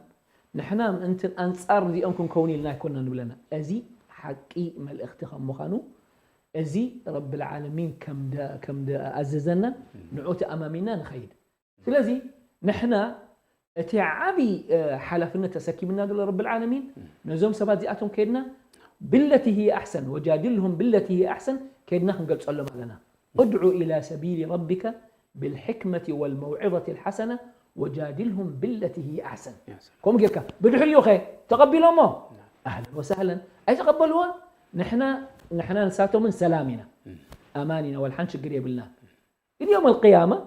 ንሕና ምእንትን ኣንጻር እዚኦም ክንከውን ኢልና ኣይኮና ንብለና። እዚ ሓቂ መልእኽቲ ከም ምዃኑ እዚ ረብል ዓለሚን ከም ኣዘዘና ንዑ ተኣማሚና ንኸይድ። ስለዚ ንሕና እቲ ዓቢ ሓላፍነት ተሰኪምና ዘሎ ረብል ዓለሚን ነዞም ሰባት እዚኣቶም ከይድና ብለቲ هي ኣሕሰን ወጃድልሁም ብለቲ هي ኣሕሰን ከይድና ክንገልጸሎም ኣለና። ادع إلى سبيل ربك بالحكمة والموعظة الحسنة وجادلهم بالتي هي أحسن. ከምኡ ጌርካ ብድሕሪኡ ኸ ተቐቢሎሞ ኣህለን ወሳህለን፣ ኣይተቐበልዎን ንሕና ንሕና ንሳቶምን ሰላም ኢና ኣማን ኢና ወላ ሓንቲ ሽግር የብልና። ግን يوم القيامة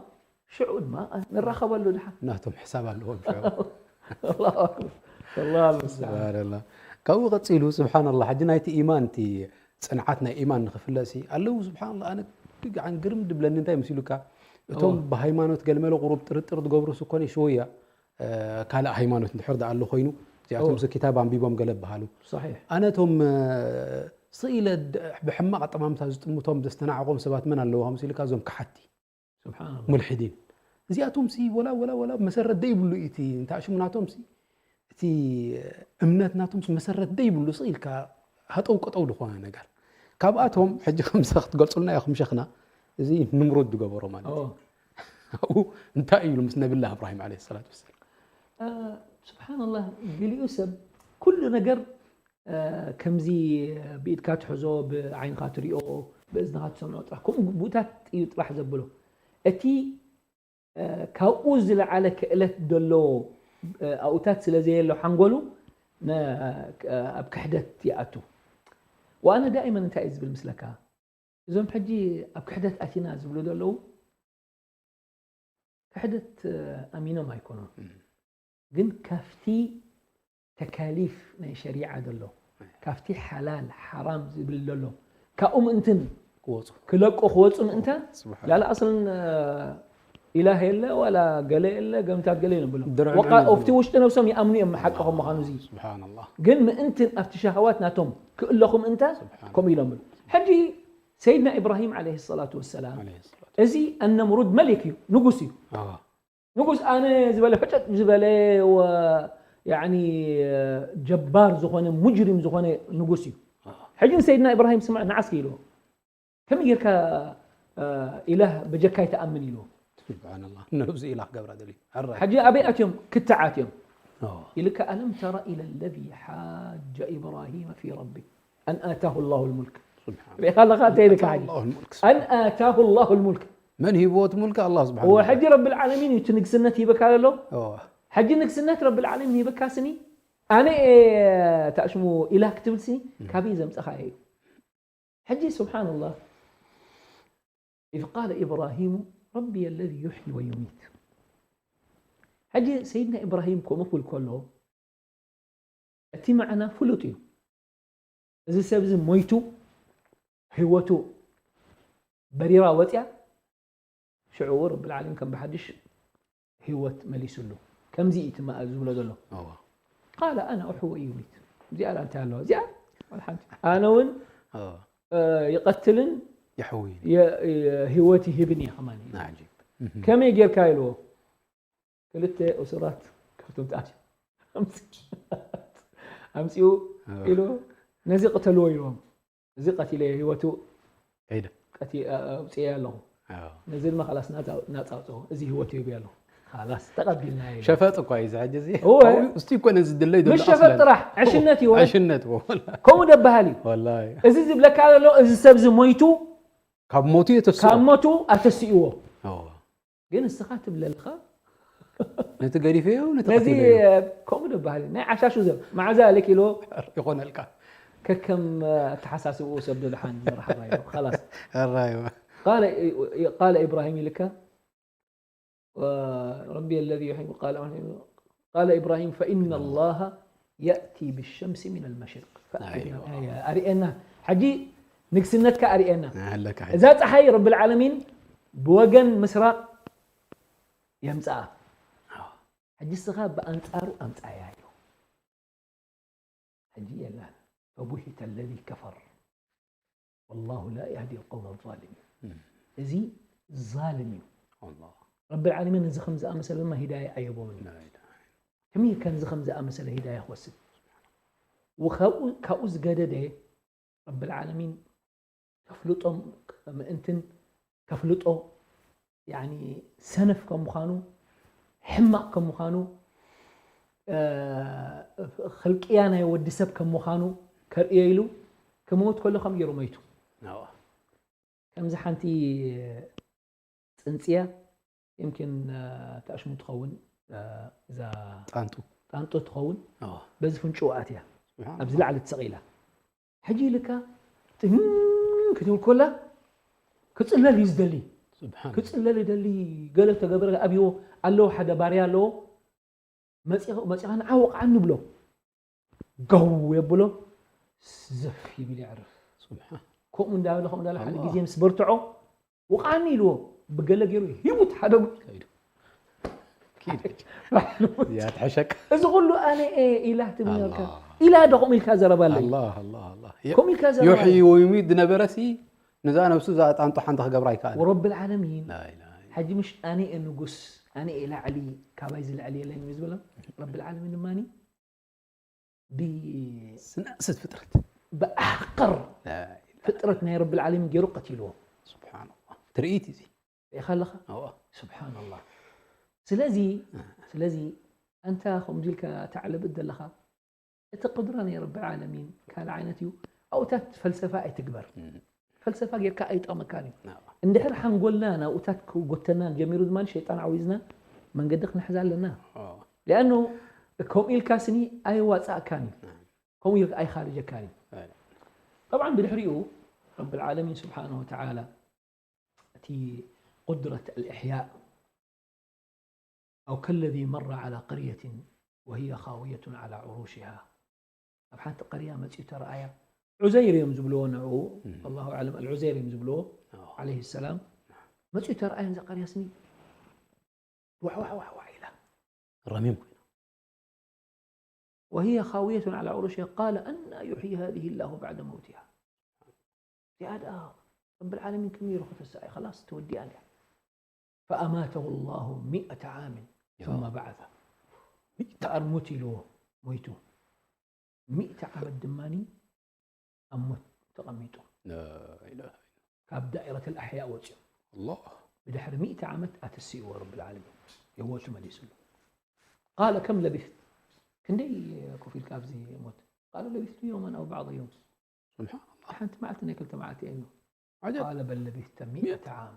ሽዑ ድማ ንራኸበሉ ድሓን። ናቶም ሕሳብ ኣለዎም ሽዑ። الله أكبر. الله المستعان. ስብሓንላ። ካብኡ ቀፂሉ ስብሓንላ፣ ሕጂ ናይቲ ኢማን እቲ ፅንዓት ናይ ኢማን ንክፍለሲ ኣለዉ። ስብሓንላ፣ ኣነ ብግዓን ግርም ድብለኒ እንታይ መሲሉካ፣ እቶም ብሃይማኖት ገልመለ ቁሩብ ጥርጥር ዝገብሩ ስኮነ ሽወያ ካልእ ሃይማኖት እንድሕር ደኣ ኣሎ ኮይኑ እዚኣቶም ሲ ኪታብ ኣንቢቦም ገለ በሃሉ። صحيح. ኣነ እቶም ስኢለ ብሕማቕ ኣጠማምታ ዝጥምቶም ዘስተናዕቆም ሰባት መን ኣለዎ መሲሉካ? እዞም ከሓቲ سبحان الله. ሙልሒዲን እዚኣቶም ሲ ወላ ወላ ወላ መሰረት ደይብሉ እቲ እንታይ ሽሙ ናቶም ሲ እቲ እምነት ናቶም ሲ መሰረት ደይብሉ ሲ ኢልካ ሃጠው ቀጠው ዝኾነ ነገር ካብኣቶም ሕጂ ከምዚ ክትገልጹልና ኢኹም ሸኽና። እዚ ንምሩድ ዝገበሮ ማለት እዩ። اه ኣብኡ እንታይ እዩ ኢሉ ምስ ነብላ እብራሂም ዓለይሂ ሰላቱ ወሰላም آه، سبحان الله. ገሊኡ ሰብ ኩሉ ነገር ከምዚ ብኢድካ ትሕዞ ብዓይንኻ ትሪኦ ብእዝንኻ ትሰምዖ ጥራሕ ከምኡ ብኡታት እዩ ጥራሕ ዘብሎ። እቲ ካብኡ ዝለዓለ ክእለት ዘለዎ ኣብኡታት ስለ ዘየሎ ሓንጎሉ ኣብ ክሕደት ይኣቱ። ወኣነ ዳእመን እንታይ እዩ ዝብል ምስለካ እዞም ሕጂ ኣብ ክሕደት ኣቲና ዝብሉ ዘለዉ ክሕደት ኣሚኖም ኣይኮኑን፣ ግን ካብቲ ተካሊፍ ናይ ሸሪዓ ዘሎ ካብቲ ሓላል ሓራም ዝብል ዘሎ ካብኡ ምእንትን ክወፁ ክለቁ ክወፁ ምእንታ ስብሓን ላላ ኣስልን ኢላህ የለ ዋላ ገለ የለ ገምታት ገለ ይነብሎም ድርዕን ወቃ ይነብሎም። ኣብቲ ውሽጢ ነብሶም ይኣምኑ እዮም ሓቂ ከም ምዃኑ እዚ ስብሓንላ ግን ምእንትን ኣብቲ ሸሃዋት ናቶም ክእለኹ ምእንታ ስብሓን ከምኡ ኢሎም ብሉ ሕጂ ሰይድና ኢብራሂም ዓለይሂ ሰላቱ ወሰላም ዓለይሂ ሰላቱ እዚ ኣነምሩድ መሊክ እዩ ንጉስ እዩ ኣዋ ንጉስ ኣነ ዝበለ ሕጨጭ ዝበለ ወ- ያኒ ጀባር ዝኾነ ሙጅሪም ዝኾነ ንጉስ እዩ ሕጂ ንሰይድና ኢብራሂም ስምዕ ንዓስኪ ኢልዎ ከመይ ጌርካ ኢላህ በጀካይ ተኣምን ኢልዎ ስብሓንላ ነብዚ ኢላ ክገብራ ደልዩ ሕራይ ሕጂ ኣበይ ኣትዮም ክትዓት እዮም ኣዋ ኢልካ ألم تر إلى الذي حاج إبراهيم في ربه أن آتاه الله الملك ስብሓን ርኢኻ ኣለኻ እንታይ ኢልካ ሕጂ ኣላሁ ልሙልክ أن آتاه الله الملك መን ሂብዎ እቲ ሙልክ ኣላ ስብሓን ወሕጂ ረብል ዓለሚን እዩ እቲ ንግስነት ይበካ ዘሎ ኣዋ ሕጂ ንግስነት ረብል ዓለሚን ይበካ ስኒ ኣነ እየ ታሽሙ ኢላህ ክትብል ስኒ ካበይ ዘምፀኻ እዩ ሕጂ ስብሓንላህ إذ قال إبراهيم ربي الذي يحيي ويميت ሕጂ ሰይድና ኢብራሂም ከምኡ ክብል ከሎ እቲ መዓና ፍሉጥ እዩ እዚ ሰብ እዚ ሞይቱ ህይወቱ በሪራ ወፅያ ሽዑ ረብል ዓለሚን ከም ብሓድሽ ህይወት መሊሱሉ ከምዚ እዩ ትማ ዝብሎ ዘሎ ኣዋ قال أنا أحيي وأميت እዚኣ እንታይ ኣለዋ እዚኣ ሓንቲ ኣነ እውን ኣዋ ይቐትልን ይሕውይ ህይወት ይህብን እየ ከማን እዩ ናዓጂብ ከመይ ጌርካ ኢልዎ ክልተ እሱራት ካብቶም ተኣትዮም ኣምፅኡ ኢልዎ ነዚ ቅተልዎ ኢልዎም እዚ ቀቲለ ህይወቱ ከይደ ኣውፅኤ ኣለኹ ኣዎ። ነዚ ድማ ካላስ ናፃ ኣውፅኦ እዚ ህይወት ይህብ ኣለኹ ካላስ ተቐቢልና ኢሉ ሸፈጥ እኳ እዩ ዝሕጂ እዚ እወ። ኣብኡ እስቲ እኮ ነዚ ድለይ ዘሎ ምስ ሸፈጥ ኣስለን። ጥራሕ ዕሽነት እዩ ዕሽነት እዎ። ከምኡ ደበሃል እዩ ወላሂ እዚ ዝብለካ ዘሎ እዚ ሰብ እዚ ሞይቱ ካብ ሞቱ የተስኦ ካብ ሞቱ ኣተስእዎ እዎ። ግን እስኻ ትብለልኻ ነቲ ገዲፈዮ ነቲ ነዚ ቀቲለዮ ከምኡ ደበሃል እዩ ናይ ዓሻሹ ዘብ መዓዛ ልክ ኢልዎ ይኾነልካ ከከም ኣተሓሳስብኡ ሰብ ዶ ድሓን መርሓባ ኢሉ ላስ ራይዋ قال قال إبراهيم لك ربي الذي يحيي قال قال إبراهيم فإن الله يأتي بالشمس من المشرق فأت بها. ኣርኤና ሕጂ ንግስነትካ ኣርኤና። ኣለካ እዛ ፀሓይ ረብል ዓለሚን ብወገን ምስራቅ የምፅኣ። ሕጂ እስኻ ብኣንፃሩ ኣምፃያ ኢሉ። ሕጂ የላን። فبهت الذي كفر والله لا يهدي القوم الظالمين። እዚ ዛልም እዩ። ረብል ዓለሚን እዚ ከም ዝኣመሰለ ድማ ሂዳያ ኣየቦምን እዩ። ከመይ ኢልካ ነዚ ከም ዝኣመሰለ ሂዳያ ክወስድ? ወካብኡ ካብኡ ዝገደደ ረብል ዓለሚን ከፍልጦም ምእንትን ከፍልጦ ያኒ ሰነፍ ከም ምዃኑ ሕማቕ ከም ምዃኑ ኸልቅያ ናይ ወዲ ሰብ ከም ምዃኑ ከርእዮ ኢሉ ክመውት ከሎ ከም ገይሩ መይቱ። ከምዚ ሓንቲ ፅንፅያ يمكن ተኣሽሙ ትኸውን እዛ ጣንጡ ጣንጡ ትኸውን ኣዎ በዚ ፍንጭኡ ኣትያ ስብሓን ኣብዚ ላዕሊ ትሰቕ ኢላ ሕጂ ኢልካ ትህን ክትብል ኮላ ክፅለል እዩ ዝደሊ ስብሓን ክፅለል ይደሊ ገለ ተገበረ ኣብዎ ኣለዎ ሓደ ባርያ ኣለዎ መፂኻ ንዓ ወቕዓኒ ብሎ ገው የብሎ ዘፍ ይብል የዕርፍ ስብሓን ከምኡ እንዳበለ ከምኡ እንዳበለ ሓደ ኣላህ። ግዜ ምስ በርትዖ ውቕዓኒ ኢልዎ ብገለ ገይሩ ሂውት ሓደጉ ከይዱ ኪድ ያትሐሸቅ እዚ ኩሉ ኣነ እየ ኢላ ትብልካ ኣላህ። ኢላ ዶ ከምኡ ኢልካ ዘረባ ኣለዩ ኣላህ ኣላህ ኣላህ ከምኡ ኢልካ ዘረባ ዩሕዪ ወዩሚት ዝነበረሲ ንዛ ነብሱ እዛ ጣንጡ ሓንቲ ክገብራ ኣይከኣል ወረብል ዓለሚን ላኢላሃ ሕጂ ምሽ ኣነ እየ ንጉስ ኣነ እየ ላዕሊ ካባይ ዝልዕል የለን እዩ ዝበሎም ረብል ዓለሚን ድማ ብ ስንእስት ፍጥረት ብኣሕቅር ፍጥረት ናይ ረብል ዓለሚን ገይሩ ቀቲልዎ ስብሓንላ ትርኢት እዚ ርኢኻ ኣለኻ ኣዋ ስብሓንላህ ስለዚ ስለዚ ኣንታ ከምዚ ኢልካ ተዕለብጥ ዘለኻ እቲ ቅድራ ናይ ረብል ዓለሚን ካልእ ዓይነት እዩ ኣብኡታት ፈልሰፋ ኣይትግበር ፈልሰፋ ጌርካ ኣይጠቕመካን እዩ እንድሕር ሓንጎልና ናብኡታት ክጎተና ጀሚሩ ድማ ሸይጣን ዓዊዝና መንገዲ ክንሕዝ ኣለና ሊኣኑ ከምኡ ኢልካ ስኒ ኣይዋፃእካን እዩ ከምኡ ኢልካ ኣይኻርጀካን እዩ طبعا ብድሕሪኡ ረብል ዓለሚን ስብሓንሁ ወተዓላ እቲ قدرة الإحياء أو كالذي مر على قرية وهي خاوية على عروشها ኣብ ሓንቲ ቀርያ መፅኡ ተረኣያ ዑዘይር እዮም ዝብልዎ ንዕኡ ኣላሁ ኣዕለም ኣልዑዘይር እዮም ዝብልዎ ዓለይሂ ሰላም መፅኡ ተረኣያ እዛ ቀርያ ስኒ ዋሕዋሕዋሕዋሕ ኢላ ረሚም ኮይኑ وهي خاوية على عروشها قال أنى يحيي هذه الله بعد موتها እዚኣ ደኣ ረብል ዓለሚን ከመይ ኢሉ ከተስኣ እዩ خلاص ተወዲኣ እንዲያ فأماته الله مئة عام ثم بعثه ተኣርሙት ኢልዎ ሞይቱ ሚእቲ ዓመት ድማ ኣብ ሞት ተቐሚጡ ካብ ዳኢረት ኣልኣሕያ ወፂኡ ኣላህ ብድሕሪ ሚእቲ ዓመት ኣተስእዎ ረብል ዓለሚን ህይወቱ መሊስሉ قال كم لبثت ክንደይ ኮፍ ኢልካ ኣብዚ ሞት قال لبثت يوما أو بعض يوم ስብሓንላ ሓንቲ መዓልቲ ናይ ክልተ መዓልቲ እየ ዓጀብ قال بل لبثت مئة عام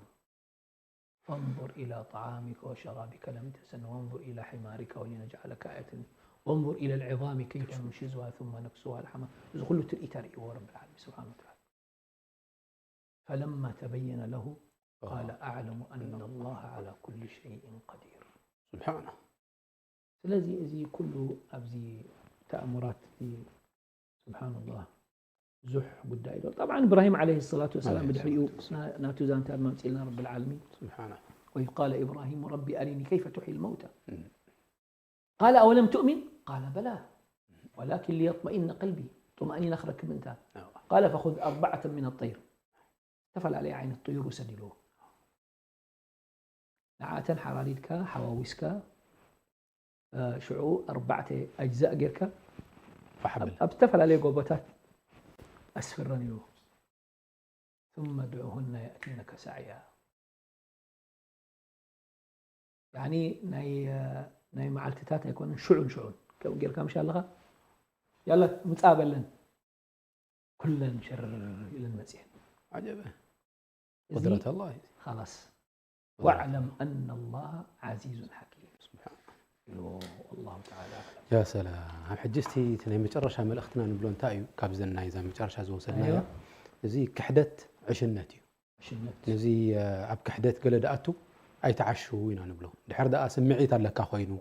فانظر إلى طعامك وشرابك لم تسن وانظر إلى حمارك ولنجعلك آية وانظر إلى العظام كيف ننشزها ثم نكسوها لحما እዚ ኩሉ ትርኢት ኣርእይዎ ረብል ዓለሚን ስብሓን ወተዓላ فلما تبين له قال أعلم أن الله على كل شيء قدير ስብሓና ስለዚ እዚ ኩሉ ኣብዚ ተኣምራት እዚ ስብሓንላህ ብዙሕ ጉዳይ ዶ طبعا إبراهيم عليه الصلاة والسلام عليه ብድሕሪኡ الصلاة والسلام. ና- ናቱ ዛንታ ድማ ኣምፅልና ረብል ዓለሚን ስብሓና وإذ قال إبراهيم رب أرني كيف تحيي الموتى قال أولم تؤمن قال بلى ولكن ليطمئن قلبي طمأنينة ክረክብ ምእንታ قال فخذ أربعة من الطير ዝተፈላለየ ዓይነት ጥዩር ውሰድ ኢልዎ ንዓተን ሓራሪድካ ሓዋዊስካ እ፣ ሽዑ ኣርባዕተ ኣጅዛእ ጌርካ ፋሕ ኣብል ኣብ ዝተፈላለየ ጎቦታት ኣስፍረን ኢልዎ ثم ادعهن يأتينك سعيا ያኒ ናይ እ፣ ናይ መዓልትታት ኣይኮነን ሽዑን ሽዑን ከምኡ ጌርካ ምሽ ኣለኻ ያላ ምፃእ በለን ኩለን ሽር ኢለን መፅየን ዓጀበ እዚ قدرة الله خلاص واعلم أن الله عزيز حكيم سبحان ኢሉ الله تعالى أعلم يا سلام ሕጂ እስቲ እቲ ናይ መጨረሻ መልእኽትና ንብሎ እንታይ እዩ ካብዘን ናይዛ መጨረሻ ዝወሰድናዮ أيوة. እዚ ክሕደት ዕሽነት እዩ ሽነት ነዚ ኣብ ክሕደት ገለ ደኣቱ ኣይተዓሹ ኢና ንብሎ ድሕር ደኣ ስምዒት ኣለካ ኮይኑ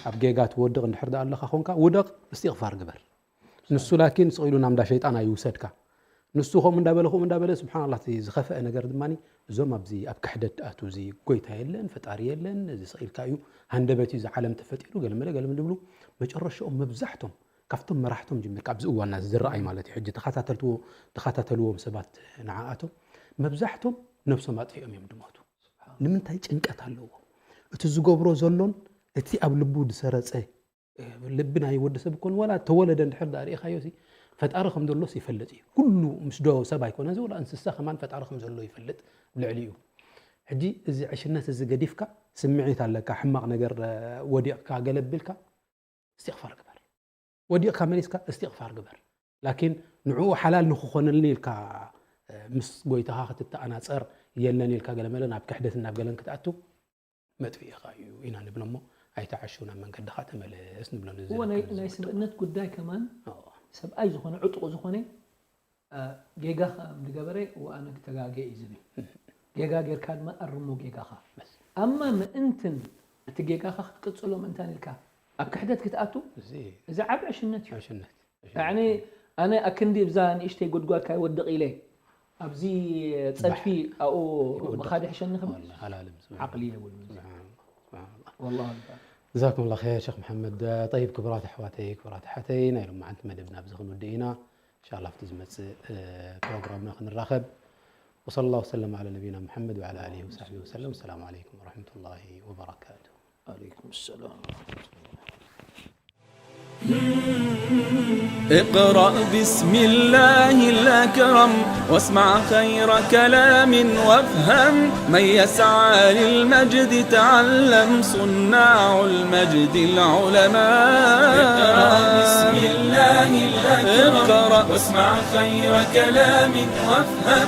ኣብ ጌጋ ትወድቕ እንድሕር ደኣ ኣለኻ ኾንካ፣ ውደቕ፣ እስትቕፋር ግበር። ንሱ ላኪን ስቕ ኢሉ ናምዳ ሸይጣን ኣይውሰድካ። ንሱ ከምኡ እንዳበለ፣ ከምኡ እንዳበለ፣ ስብሓንላህ፣ እቲ ዝኸፍአ ነገር ድማ፣ እዞም ኣብዚ ኣብ ክሕደት ኣቱ፣ እዚ ጎይታ የለን፣ ፈጣሪ የለን፣ እዚ ስቕ ኢልካ እዩ፣ ሃንደበት እዩ፣ እዚ ዓለም ተፈጢሩ፣ ገለመለ፣ ገለመለ ዝብሉ፣ መጨረሻኦም መብዛሕቶም ካብቶም መራሕቶም ጀሚርካ ኣብዚ እዋንና እዚ ዝረኣይ ማለት እዩ። ሕጂ ተኸታተልትዎ-፣ ተኸታተልዎም ሰባት ንዓኣቶም መብዛሕቶም ነብሶም ኣጥፊኦም እዮም ድሞቱ። ንምንታይ? ጭንቀት ኣለዎ። እቲ ዝገብሮ ዘሎን እቲ ኣብ ልቡ ዝሰረጸ፣ ልቢ ናይ ወዲ ሰብ እኮን ዋላ ተወለደ እንድሕር ደኣ ርኢኻዮ ሲ፣ ፈጣሪ ከም ዘሎስ ይፈልጥ እዩ። ኩሉ ምስ ዶ ሰብ ኣይኮነ እዚ፣ ዋላ እንስሳ ከማን ፈጣሪ ከም ዘሎ ይፈልጥ ልዕሊኡ። ሕጂ እዚ ዕሽነት እዚ ገዲፍካ፣ ስምዒት ኣለካ፣ ሕማቕ ነገር፣ እ፣ ወዲቕካ፣ ገለ ቢልካ፣ እስትቕፋር ግበር። ወዲቕካ መሊስካ እስትቕፋር ግበር። ላኪን ንዕኡ ሓላል ንክኾነልኒ ኢልካ፣ እ፣ ምስ ጎይታኻ ክትተኣናጸር የለን ኢልካ ገለመለ ናብ ክሕደት ናብ ገለን ክትኣቱ መጥፊኢኻ እዩ ኢና ንብሎ እሞ፣ ኣይትዓሹ፣ ናብ መንገድኻ ተመለስ ንብሎ። ነዚ እዎ፣ ናይ፣ ዝረክብ ናይ ዝምልከት። ስብእነት ጉዳይ ከማን፣ ኣዎ። ሰብኣይ ዝኾነ፣ ዕጡቕ ዝኾነ፣ እ፣ ጌጋ ከም ዝገበረ፣ እዎ፣ ኣነ ተጋጌ እዩ ዝብል። ጌጋ ጌርካ ድማ ኣርሞ ጌጋኻ። በስ። ኣማ ምእንትን እቲ ጌጋኻ ክትቅጽሎ ምእንታን ኢልካ ኣብ ክሕደት ክትኣቱ፣ እዚ እዚ ዓቢ ዕሽነት እዩ። ዕሽነት፣ ዕሽነት። ያዕኒ፣ ኣነ ኣክንዲ ብዛ ንእሽተይ ጎድጓድ ካይወድቕ ኢለ፣ ኣብዚ ጸድፊ ባሕ። ኣብኡ ይወድቕ። ምኻድ ይሕሸኒ ክብል? ወላሂ፣ ሓላል እዩ። ዓቕሊ የብሉን። ስብሓንላህ፣ ስብሓንላህ። ወላሂ ኣልባ። ጀዛኩሙላህ ኸይር ሸኽ መሓመድ። ጠይብ፣ ክቡራት ኣሕዋተይ፣ ክቡራት ኣሓተይ፣ ናይ ሎማዓንቲ መደብና ኣብዚ ክንውድእ ኢና። ኢንሻላህ ኣብቲ ዝመጽእ፣ እ፣ ፕሮግራምና ክንራኸብ። ወሰለ ላሁ ወሰለም ዓላ ነቢና ሙሐመድ ወዓላ ኣሊሂ ወሳሕቢሂ ወሰለም። ወሰላሙ ዓለይኩም ወረሕመቱላሂ ወበረካቱ። عليكم السلام ورحمة الله. اقرأ باسم الله الأكرم، واسمع خير كلام وافهم، من يسعى للمجد تعلم، صناع المجد العلماء. اقرأ باسم الله الأكرم، اقرأ. واسمع خير كلام وافهم.